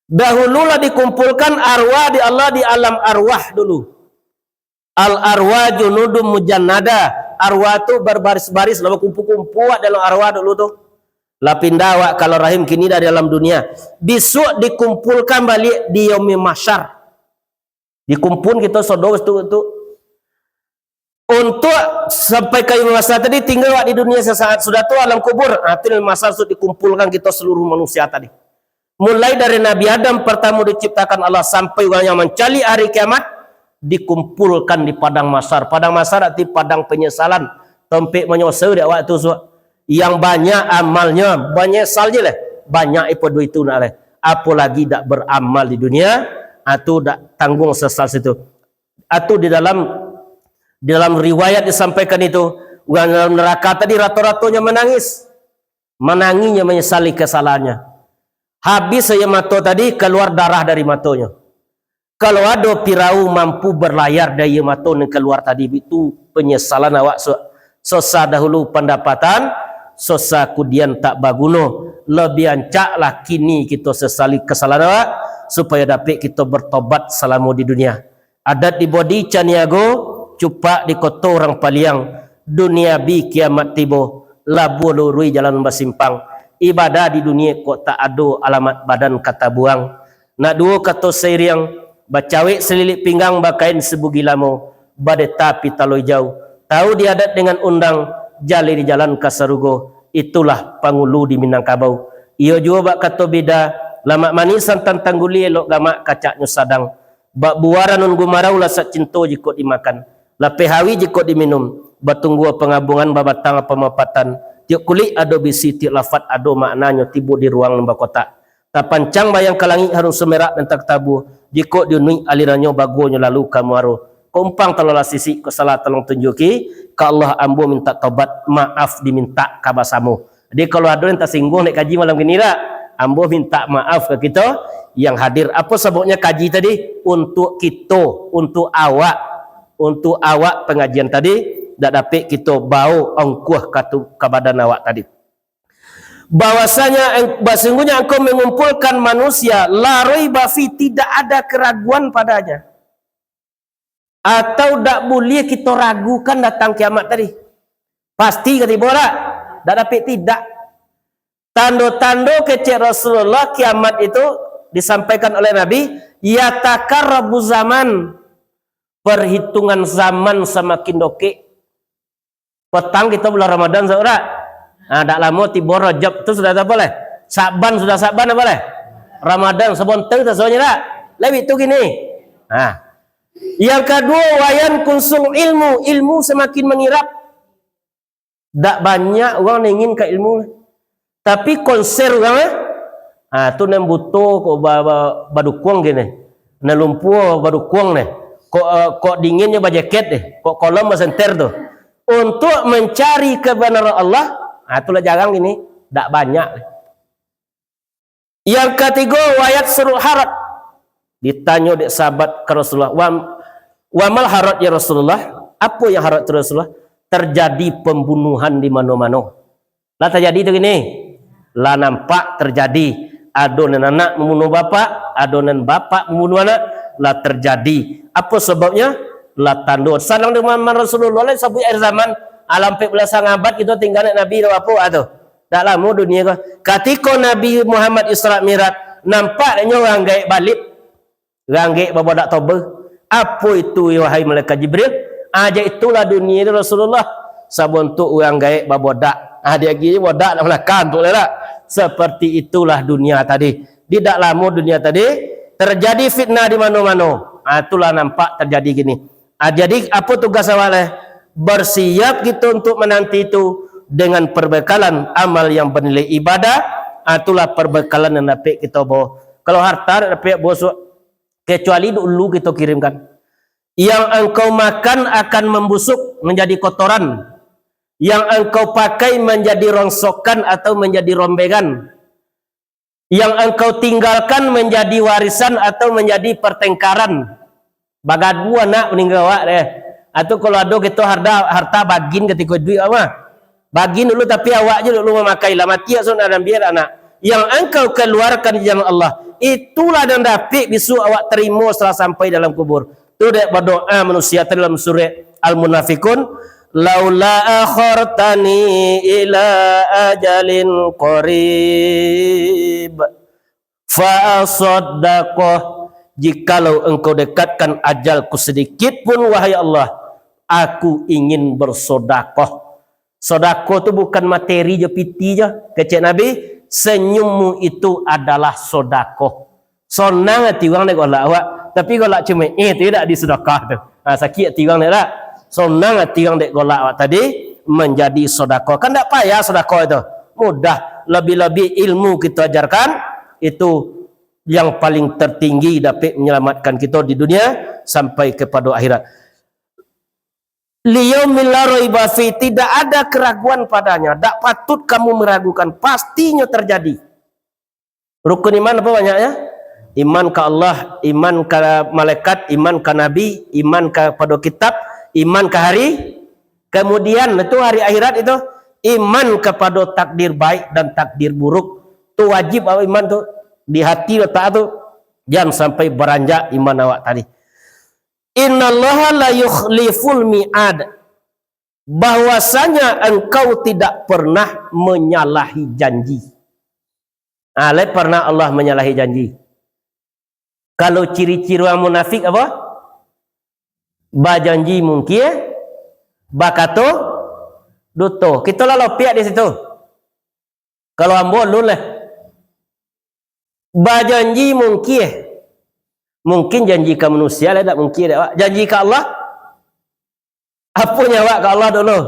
Dahululah dikumpulkan arwah di Allah di alam arwah dulu. Al arwah junudun mujannada. Arwah tu berbaris-baris, lah bakumpul-kumpul awak dalam arwah dulu tu. Lah pindah awak kalau rahim kini dari alam dunia. Bisuak dikumpulkan baliak di yaumil mahsyar. Dikumpul kito sodo tu, tu. Untuk sampai ka yaumil mahsyar tadi, tinggal awak di dunia sesaat, sudah tu alam kubur. Ah, tu yaumil mahsyar tu dikumpulkan kito seluruh manusia tadi. Mulai dari Nabi Adam pertama diciptakan Allah sampai urang yang mancaliak hari kiamat, dikumpulkan di padang mahsyar. Padang mahsyar arti padang penyesalan, tampek manyoso dek awak tu, suak. Yang banyak amalnyo, banyesal je lah. Banyak ipo duit tu nak lah. Apolagi dak beramal di dunia, ah, tu dak tanggung sesal situ. Atu di dalam, di dalam riwayat disampaikan itu, urang dalam neraka tadi rato-ratonyo manangis. Manangihnyo manyesali kasalahannyo. Habis aia mato tadi, kaluar darah dari matonyo. Kalau ado pirau mampu berlayar dari aia mato nan kaluar tadi, itu panyesalan awak so-, susah dahulu pandapatan, susah kudian tak baguno. Lebih ancaklah kini kito sesali kasalahannyo, supayo dapek kito bertobat salamo di dunia. Adat di Bodi Caniago, cupak di koto urang Paliang, dunia bi kiamat tibo, labuah luruih jalan basimpang. Ibadah di dunia kok tak ado alamat badan ka tabuang. Nak duo kato sairiang, bacawek salilik pinggang bakain sabugi lamo, badeta pitalo ijau. Tahu di adat dengan undang, jaleh di jalan ka sarugo, itulah pangulu di Minangkabau. Iyo juo bak kato bida, lamak manih santan tangguli elok gamak kacaknyo sadang. Bak buah ranun gumarau lasak cinto jikok dimakan, lapeh hawi jikok diminum, batunggua pangabungan babatang pamapatan, tiok kulik ado bisi, tiok lafat ado maknanyo tibo di ruang nan bakotak. Tapancang bayang ka langik harum sumerak nan takatabuah, jikok diunuik alirannyo baguonyo lalu ka muaro. Kok umpang talolah sisik, kok salah tolong tunjuki, ka Allah ambo mintak tobat, maaf dimintak ka basamo. Jadi, kalau ado yang tasingguang dek kaji malam kini, dak? Ambo mintak maaf ka kito yang hadir. Apo sababnyo kaji tadi? Untuak kito, untuak awak, untuak awak pangajian tadi, dak dapek kito bao ongkuah ka tu, ka badan awak tadi. Bahwasanya eng-, basungguhnya Engkau mengumpulkan manusia, la raiba fi, tidak ada keraguan padanya. Atau dak buliah kito ragukan datang kiamat tadi? Pasti ka tibo dak? Dak dapek tidak. Tando-tando kecek Rasulullah kiamat itu disampaikan oleh Nabi, "Yataqarrabu zaman." Perhitungan zaman samakin dokek. Patang kito bulan Ramadan, saudara. Nah, dak lamo tibo Rajab tu sudah apo leh? Sa'ban, sudah Sa'ban apo leh? Ramadan, sabonta tu sabananyo dak? Labiah tu kini. Nah. Yang kaduo, wayan kunsul ilmu, ilmu samakin mangirap. Dak banyak urang nan ingin ka ilmu. Tapi konser urang, eh? Ha, tu nan buto ko ba-, ba-, badukuang kini. Nan lumpuah badukuang ni. Kok, eh, kok dinginnyo bajeket deh, kok kolom basenter tu. Untuk mencari kebenaran Allah, ah, itulah jarang ini, dak banyak. Yang katigo, wayat suruk harat. Ditanyo dek sahabat ka Rasulullah, "Wa, wa mal harat ya Rasulullah?" Apo yang harat tu Rasulullah? Terjadi pembunuhan di mano-mano. Lah terjadi tu gini. Lah nampak terjadi. Ado nan anak mambunuh bapak, ado nan bapak mambunuh anak, lah terjadi. Apo sababnyo? Lah tando. Sadang zaman Rasulullah lah sabuik akhir zaman. Alam ampek balasan abad kito tingga dek Nabi tu apo tu? Dak lamo dunia ko. Katiko Nabi Muhammad Isra Mi'raj, nampak dek nyo urang gaek balip, urang gaek babodak toba. Apo itu, wahai malaikat Jibril? Ah, jak itulah dunia tu, Rasulullah. Sabontuak urang gaek babodak. Ah, di agi bodak nak manakan tu lah. Seperti itulah dunia tadi. Di dak lamo dunia tadi, terjadi fitnah di mano-mano. Ah, itulah nampak terjadi gini. Ah, jadi, apo tugas awak leh? Bersiap kito untuk menanti itu dengan perbekalan amal yang bernilai ibadah. Ah, itulah perbekalan yang dapek kito bawa. Kalau harta dak dapek bawa, kecuali dulu kito kirimkan. Yang engkau makan akan membusuk, menjadi kotoran. Yang engkau pakai menjadi rongsokan atau menjadi rombengan. Yang engkau tinggalkan menjadi warisan atau menjadi pertengkaran. Bagaduah anak maningga awak deh. Atau kalau ado kito harta, harta bagin katiko duit awak mah. Bagin dulu tapi awak je dulu mamakai lah. Mati awak sudah ambiak anak. Yang engkau keluarkan di jalan Allah, itulah yang dapek bisuak awak tarimo setelah sampai dalam kubur. Tu dek badoa manusia tadi dalam surah Al-Munafikun, "Laula akhartani ila ajalin qarib, fa asaddaqah." Jikalau engkau dekatkan ajalku sedikit pun, wahai Allah, aku ingin bersodakoh. Sodakoh tu bukan materi jo piti jo. Kecek Nabi, senyummu itu adalah sodakoh. Sonang ati urang dek golak awak, tapi golak cuma eh tu dak disedekah tu. Ha, sakik ati urang dek dak? Sonang ati urang dek golak awak tadi menjadi sodakoh. Kan dak payah sodakoh itu. Mudah. Lebih-lebih ilmu kita ajarkan, itu yang paling tertinggi dapat menyelamatkan kita di dunia sampai kepada akhirat. Liyaumil la raiba fi, tidak ada keraguan padanya. Dak patut kamu meragukan, pastinyo terjadi. Rukun iman apa banyaknya? Iman ka Allah, iman ka malaikat, iman ka nabi, iman kapado kitab, iman ka hari kemudian, itu hari akhirat itu. Iman kapado takdir baik dan takdir buruk. Tu wajib awak iman tu. Di hati letak tu. Jangan sampai baranjak iman awak tadi. Innallaha la yukhliful mi'ad. Bahwasanya Engkau tidak pernah menyalahi janji. Ah, lai pernah Allah menyalahi janji. Kalau ciri-ciri urang munafik apa? Bajanji mungkir, bakato duto. Kito lah lopiak di situ. Kalau ambo alun lah. Bajanji mungkir. Mungkin janji ka manusia lah, dak mungkin dek awak. Janji ka Allah? Apo nyo awak ka Allah dulu?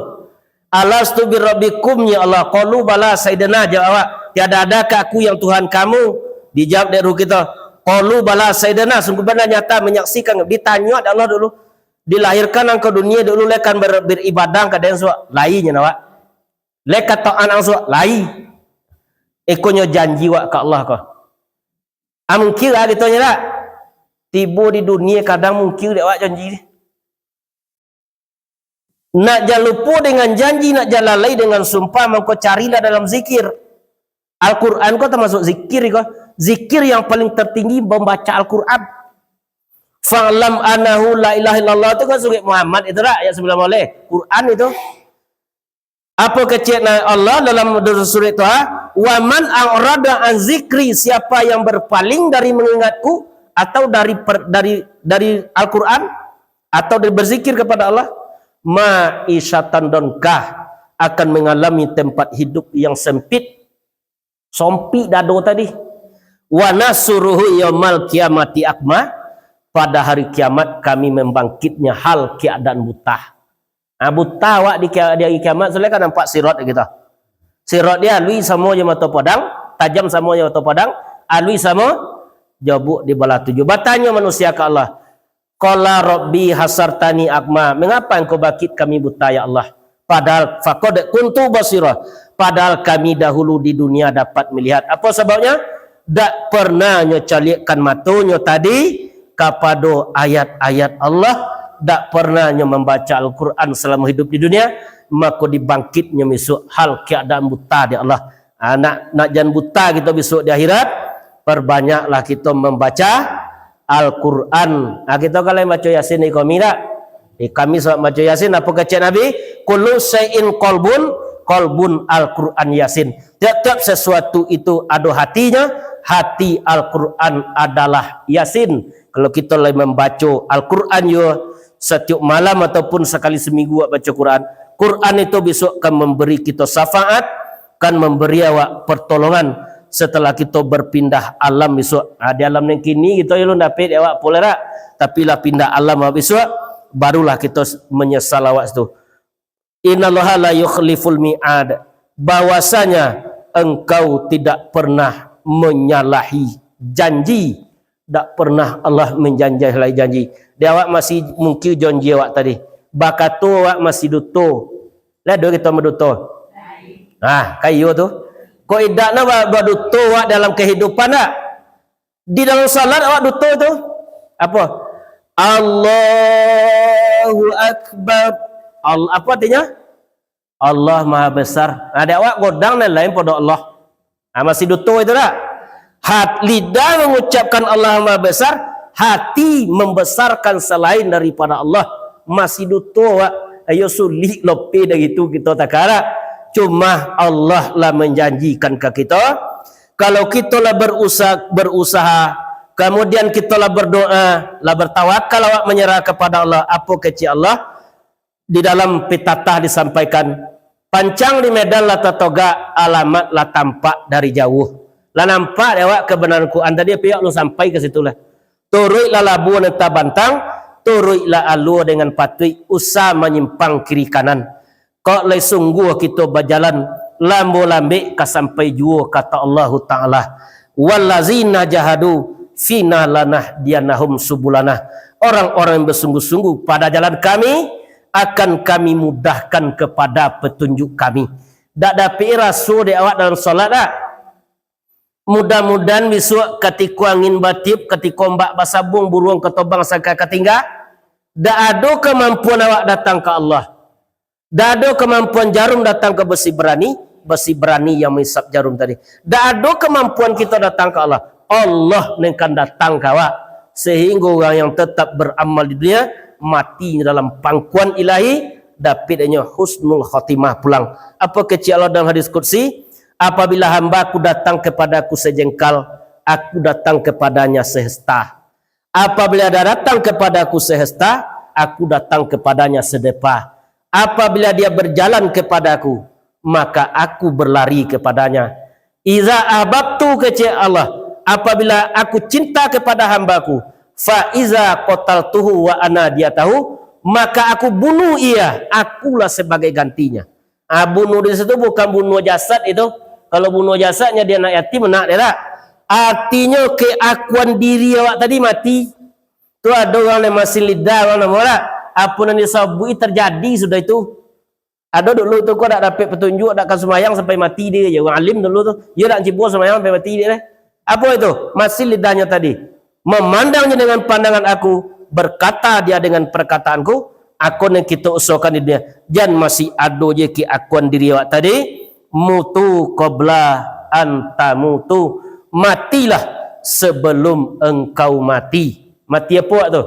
"Alastu birabbikum," nyo Allah. "Qalu bala," Sayyidina, jawab awak. "Tiada adakah Aku yang Tuhan kamu?" Dijawab dek ruh kito. "Qalu bala, Sayyidina," sungguah bana nyata menyaksikan, ditanyo dek Allah dulu. "Dilahirkan angkau dunia dulu, lai kan ber-, beribadah ka den suak?" Lai nyo awak. "Lai ka taat ang suak?" Lai. Iko nyo janji wak ka Allah ko. Ah, mungkir lah kito nyo dak? Tibo di dunia kadang mungkir dek awak janji. Nak jan lupo dengan janji, nak jan lalai dengan sumpah, mangko carilah dalam zikir. Al-Quran ko tamasuk zikir ko. Zikir yang paling tertinggi membaca Al-Quran. "Fa'lam annahu la ilaha illallah," tu kan surat Muhammad itu dak? Ayat sambilan baleh. Quran itu. Apo kecek na Allah dalam surat Toha? "Wa man a'rada an zikri," siapa yang berpaling dari mengingatku atau dari per-, dari, dari Al-Quran atau dari berzikir kepada Allah, "ma'isyatan donkah," akan mengalami tempat hidup yang sempit, sompik dado tadi. "Wa nahsyuruhu yaumal qiyamati a'ma," pada hari kiamat kami membangkitnya hal keadaan buta. Ah, buta awak di kia-, di hari kiamat, sudah kan nampak sirat gitu. Sirat dia alui samo jo mato podang, tajam samo jo mato podang, alui samo jabuk di balah tujuh. Batanyo manusia ka Allah, Qala Rabbi hasartani a'ma. Mengapa engkau bangkit kami buta, ya Allah? Padahal faqad kuntu basira. Padahal kami dahulu di dunia dapat melihat. Apa sababnya? Dak pernah nyo caliakkan matonyo tadi kapado ayat-ayat Allah, dak pernah nyo mambaca Al-Quran salamo hidup di dunia, mako dibangkitnyo bisuak hal keadaan buta di Allah. Ah, nak, nak jan buta kito bisuak di akhirat, perbanyaklah kito mambaca Al-Quran. Ah, kito kalau baco Yasin di kami dak? Di kami suka baco Yasin, apo kecek Nabi? Kullu syai'in qalbun, qalbun Al-Quran Yasin. Tiap-tiap sesuatu itu ado hatinya, hati Al-Quran adalah Yasin. Kalau kito lai mambaco Al-Quran yo, satiok malam ataupun sakali saminggu awak baco Quran, Quran itu bisuak kan mambari kito syafaat, kan mambari awak partolongan setelah kito barpindah alam bisuak. Ha, di alam nan kini kito alun dapek dek awak pulo dak, tapi lah pindah alam awak bisuak, barulah kito s-, manyasal awak situ. Innallaha la yukhliful mi'ad, bahwasanya Engkau tidak pernah manyalahi janji, dak pernah Allah manjanji lai janji. Di awak masih mungkin janji awak tadi. Bakato awak masih duto. Lah ado kito baduto? Ah, kayo tu. Kok indak na ba-, baduto awak dalam kehidupan dak? Di dalam salat awak duto tu. Apo? Allahu Akbar. Al-, apo artinyo? Allah Maha Besar. Nah, di awak godang nan lain pado Allah. Ah, masih duto itu dak? Hat-, lidah mangucapkan Allah Maha Besar, hati membesarkan selain daripada Allah. Masih duto awak. Ayo sulik lopeh dari itu kito takara. Cuma Allah lah manjanjikan ka kito, kalau kito lah berusaha, berusaha, kemudian kito lah berdoa, lah bertawakal awak manyarah kepada Allah, apo kecek Allah? Di dalam pitatah disampaikan, pancang di Medan lah tatogak, alamat lah tampak dari jauh. Lah nampak dek awak kebenaran Quran tadi, pihak lu sampai ka situ lah. Turuiklah labuah nan tabantang, turuiklah alua dengan patuik, usah manyimpang kiri kanan. Kok lai sungguah kito bajalan, lambo lambek ka sampai juo, kato Allahu Ta'ala, "Wallazina jahadu fina lanahdiyannahum subulana." Orang-orang yang bersungguh-sungguh pada jalan Kami, akan Kami mudahkan kepada petunjuk Kami. Dak dapek raso dek awak dalam salat dak? Mudah-mudahan bisuak katiko angin batiup, katiko ombak basabuang, buruang katobang sangka katingga, dak ado kamampuan awak datang ka Allah. Dak ado kamampuan jarum datang ka besi barani, besi barani yang mahisap jarum tadi. Dak ado kamampuan kito datang ka Allah. Allah nan kan datang ka awak. Sehinggo urang yang tetap beramal di dunia, mati dalam pangkuan ilahi, dapek denyo husnul khotimah pulang. Apo kecek Allah dalam hadis qudsi? Apabila hamba-Ku datang kepada-Ku sejengkal, Aku datang kepadanya sehasta. Apabila dia datang kepada-Ku sehasta, Aku datang kepadanya sedepa. Apabila dia berjalan kepada-Ku, maka Aku berlari kepadanya. Iza ahbabtu, kecek Allah, apabila Aku cinta kepada hamba-Ku, fa iza qataltuhu wa ana diyatahu, maka Aku bunuh ia, Akulah sebagai gantinya. Ah, bunuh di situ bukan bunuh jasad itu. Kalau bunuh jasadnya dia anak yatim, nak dia tak? Artinyo keakuan diri awak tadi mati. Tu ado urang nan masih lidah, urang namo lah. Apo nan disabuik terjadi sudah itu. Ado dulu tu, kok dak dapek petunjuk, dak ka sumbayang sampai mati dia je. Urang alim dulu tu, dia dak cibo sumbayang sampai mati dia deh. Apo itu? Masih lidahnyo tadi. Memandangnya dengan pandangan Aku, berkata dia dengan perkataan-Ku, ako nan kito usahakan di dunia. Jan masih ado je keakuan diri awak tadi, mutu qabla an tamutu. Matilah sebelum engkau mati. Mati apo awak tu?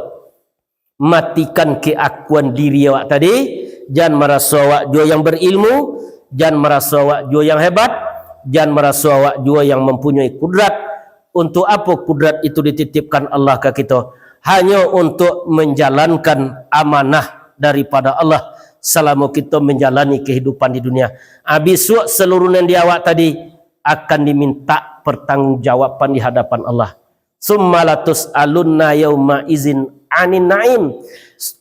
Matikan keakuan diri awak tadi, jan maraso awak juo yang berilmu, jan maraso awak juo yang hebat, jan maraso awak juo yang mempunyai kudrat. Untuk apo kudrat itu dititipkan Allah ka kito? Hanyo untuk menjalankan amanah daripada Allah salamo kito menjalani kehidupan di dunia. Ah, bisuak seluruh nan di awak tadi akan diminta pertanggungjawaban di hadapan Allah. Summa latus'alunna yauma izin anin na'im.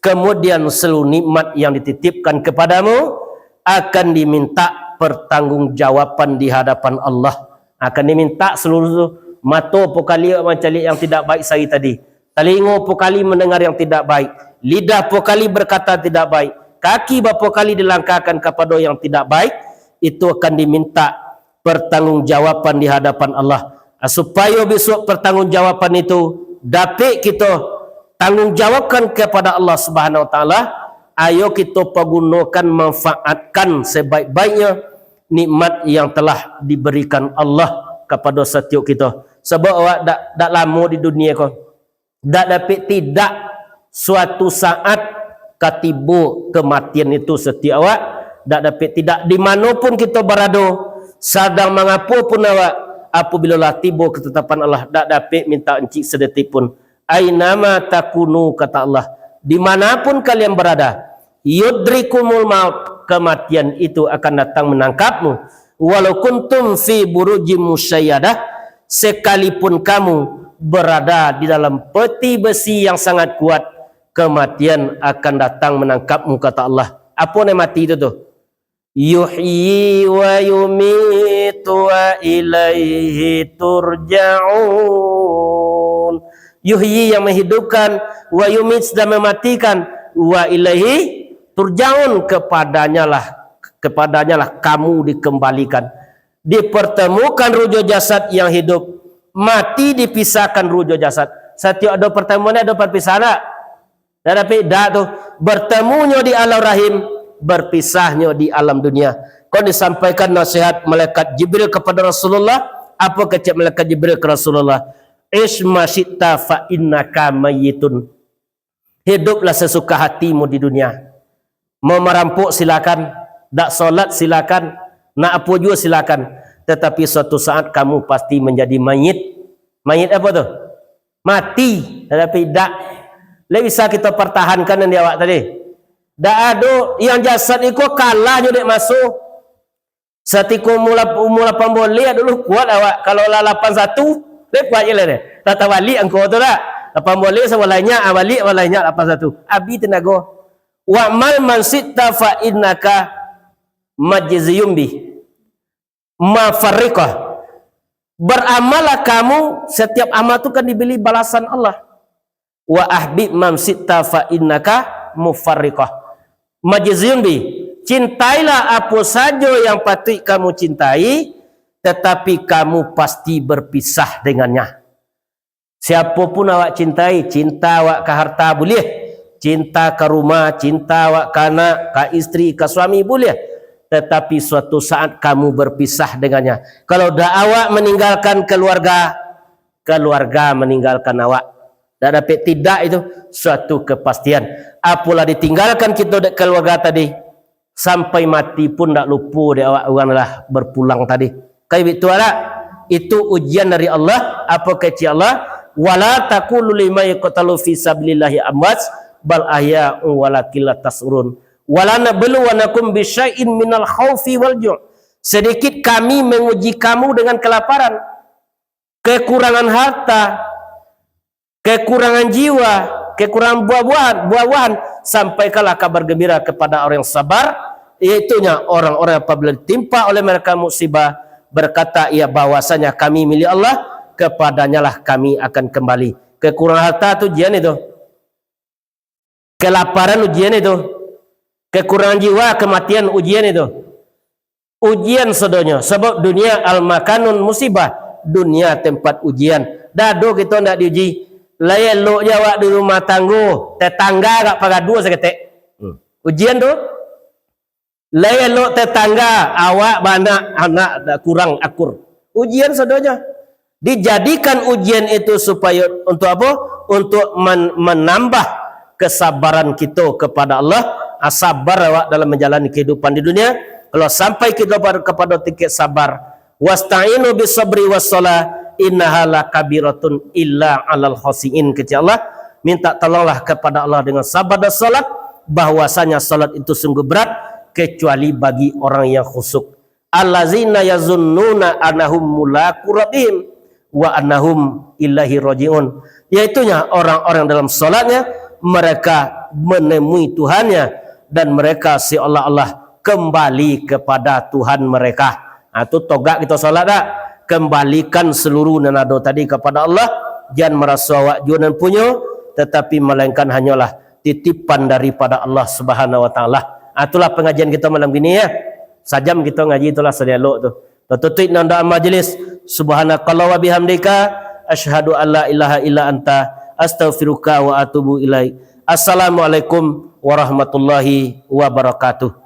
Kemudian seluruh nikmat yang dititipkan kepadamu akan diminta pertanggungjawaban di hadapan Allah. Akan diminta seluruh tu, mato pokaliak mancaliak yang tidak baik sari tadi. Talingo po kali mandanga yang tidak baik, lidah po kali berkata tidak baik, kaki bapo kali dilangkahkan kapado yang tidak baik, itu akan diminta pertanggungjawaban di hadapan Allah. Ah, supayo bisuak pertanggungjawaban itu dapek kito tanggungjawabkan kepada Allah Subhanahu Wa Taala, ayo kito pagunokan, manfaatkan sebaik-baiknyo nikmat yang telah diberikan Allah kapado satiok kito. Sabab awak dak, dak lamo di dunia ko. Dak dapek tidak, suatu saat ka tibo kematian itu satiok awak. Dak dapek tidak, di mano pun kito barado, sadang mangapo pun awak, apabila lah tibo ketetapan Allah, dak dapek minta ancik sadetik pun. "Ainama takunu," kata Allah, "di mana pun kalian barada, yudrikumul maut, kematian itu akan datang menangkapmu. Walau kuntum fi burujim musyayadah, sekalipun kamu berada di dalam peti besi yang sangat kuat, kematian akan datang menangkapmu," kata Allah. Apo nan mati itu tu? "Yuhyi wa yumitu wa ilaihi turja'un." Yuhyi, yang menghidupkan, wa yumit, dan mematikan, wa ilaihi turja'un, kepadanyalah, kepadanyalah kamu dikembalikan. Dipertemukan ruh jo jasad yang hidup, mati dipisahkan ruh jo jasad. Satiok ado pertemuan, ado perpisahan tak? Dak dapek tidak tu. Bertemunyo di alam rahim, berpisahnyo di alam dunia. Kon disampaikan nasihat malaikat Jibril kepada Rasulullah. Apo kecek malaikat Jibril ke Rasulullah? "Ish ma syi'ta fa innaka mayyitun." Hiduplah sesuka hatimu di dunia. Mau marampok silakan, dak solat silakan, nak apo juo silakan. Tetapi suatu saat kamu pasti menjadi mayit. Mayit apo tu? Mati, tatapi dak. Lai bisa kito partahankan nan di awak tadi. Dak ado, yang jasad iko kalah jo dek maso. Satiko umua lap-, umua lapan boleh dulu kuat awak. Kalau lah lapan satu, lai kuat je lah deh. Lah tabalik angko tu dak. Lapan boleh sabalai nyak, ah, balik sabalai nyak lapan satu. Abih tenago. "Wa'mal man syi'ta fa innaka majziyun bih." Mafarriqah. Beramallah kamu, setiap amal tu kan diberi balasan Allah. "Wa ahbib man syi'ta fa innaka mufarriqah." Majziyun bih. Cintailah apo sajo yang patuik kamu cintai, tetapi kamu pasti berpisah dengannya. Siapo pun awak cintai, cinta awak ka harta buliah, cinta ka rumah, cinta awak ka anak, ka istri, ka suami buliah, tatapi suatu saat kamu berpisah dengannya. Kalau dak awak meninggalkan keluarga, keluarga meninggalkan awak. Dak dapek tidak itu, suatu kepastian. Apolah ditinggalkan kito dek keluarga tadi, sampai mati pun dak lupo dek awak urang lah berpulang tadi. Ka itu dak? Itu ujian dari Allah, apo kecek Allah, "Wala taqulu liman yuqtalu fi sabilillahi amwat, bal ahya'un walakin la tasy'urun. Wala nabluwannakum bisyai'in minal khaufi wal ju'." Sedikit kami menguji kamu dengan kelaparan, kekurangan harta, kekurangan jiwa, kekurangan buah-buahan, buah-buahan, sampaikanlah kabar gembira kepada orang yang sabar, yaitunya orang-orang yang apabila ditimpa oleh mereka musibah, berkata ia bahwasanya kami milik Allah, kepadanyalah kami akan kembali. Kekurangan harta tu ujian itu. Kelaparan ujian itu. Kekurangan jiwa, kematian ujian itu. Ujian sadonyo, sabab dunia al-makanun musibah, dunia tempat ujian. Dado kito ndak diuji, lai elok je awak di rumah tanggo, tetangga agak pagaduah saketek. Hmm. Ujian tu, lai elok tetangga, awak baanak, anak dak kurang akur. Ujian sadonyo. Dijadikan ujian itu supayo untuk apo? Untuk man-, manambah kesabaran kito kepada Allah. Ah, sabar awak dalam manjalani kehidupan di dunia. Kalau sampai kito pad-, kapado tingkat sabar, "Wasta'inu bis sabri was shalah, innaha lakabiratun illa alal khasyiin," kecek Allah. Minta tolonglah kepada Allah dengan sabar dan salat, bahwasanya salat itu sungguh berat, kecuali bagi orang yang khusyuk. "Allazina yazunnuna annahum mulaqu rabbihim wa annahum ilaihi raji'un." Yaitunya orang-orang dalam salatnya, mereka menemui Tuhannya, dan mereka seolah-olah kembali kepada Tuhan mereka. Ha, tu togak kito salat dak? Kembalikan seluruh nan ado tadi kepada Allah. Jan maraso awak juo nan punyo, tetapi melainkan hanyalah titipan daripada Allah Subhanahu wa Taala. Ah, itulah pengajian kita malam ini, ya. Sajam kita ngaji, itulah sadialog tu. Tatutuik nan doa majlis. Subhanakallah wa bihamdika, asyhadu an la ilaha illa anta, astaghfiruka wa atubu ilaik. Assalamualaikum warahmatullahi wabarakatuh.